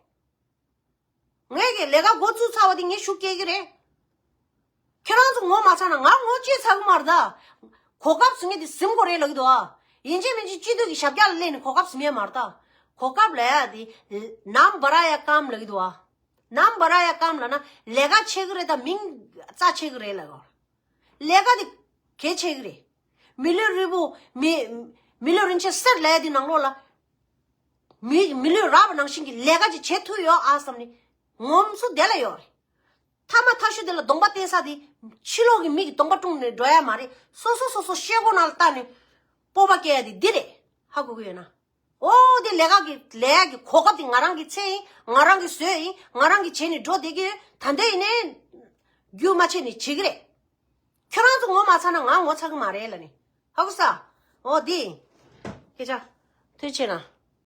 ངས་ཀྱི་ལས་ཀ་འགོ་བཙུགས་ཚར་བ་དེ་ངས་ཤུགས་སྐྱེལ་གྱི་རེད། ཁྱེད་རང་ཚོ་ངོ་མ་ཚ་ན་ང་ངོ་ཅི་ཚ་གི་མ་རེད་ད། གོ་སྐབས་ཟེར་མཁན་དེ་ཟིན་དགོས་རེད་ལབ་ཀྱི་འདུག་ཨ། ཡིན་གཅིག་མིན་གཅིག་སྤྱི་འཐུས་ཀྱི་ཞབས་བཀྱག་ལ་སླེབས་ནས་གོ་སྐབས་ཟིན་ཡ་མ་རེད་ད། གོ་སྐབས་ལབ་ཡ་དེ་ནམ་བ་ར་ཡ་ཀམ་ལབ་ཀྱི་འདུག་ཨ། ནམ་བ་ར་ཡ་ཀམ་ལབ་ན་ལས་ཀ་བྱེད་ཀྱི་རེད་ད། མིང་རྩ་ཆེ་གི་རེད་ལབ་ཀྱི་ཡོད་རེད། ལས་ཀ་དེ་གལ་ཆེ་གི་རེད། མི་ལུས་རིལ་པོ་མི་མི་ལུས་རིན་ཆེན་གསེར་ལབ་ཡ་དེ་ནང་ལོགས་ལ། མི་མི་ལུས་རག་པ་ནང་བཞིན་གྱི་ལས་ཀ་ཅིག་བྱེད་ཐུབ་ཡོད་ཨ་བསམ་ནས་ངོམ་སོ་དེ་ལ་ཡོད་རེད། ཐ་མ་ཐ་ཤུ་དེ་ལ་གདོང་པ་བསྟན་ས་དེ་ཕྱི་ལོགས་ཀྱི་མི་གི་གདོང་པ་བཀྲུངས་ནས་འགྲོ་ཡ་མ་རེད། སོ་སོ་སོ་སོ་ཤེལ་སྒོ་ནང་ལ་བལྟས་ནས་སྤོབས་པ་སྐྱེ་ཡ་དེ་འདི་རེད། ཧ་གོ་གི་ཡོད་ན། ཨོ་དེ་ལས་ཀ་གི་ལས་ཀ་གི་གོ་སྐབས་དེ་ང་རང་གི་འཚོལ་ཡིན། ང་རང་གི་བཟོས་ཡིན། ང་རང་གི་བྱས་ནས་འགྲོ་བསྡད་ཀྱི་ཡོད། ད་འདི་ཡིན་ནའི་རྒྱུ་མ་ཆད་ནས་བྱེད་ཀྱི་རེད། ཁྱོད་རང་ཚོ་ངོ་མ་ཚ་ན་ང་ངོ་ཚ་གི་མ་རེད་ལབ་ནས། ཧ་གོ་ས། ཨོ་དེ་སྐད་ཆ། ཐུགས་རྗེ་ཆེ་ན།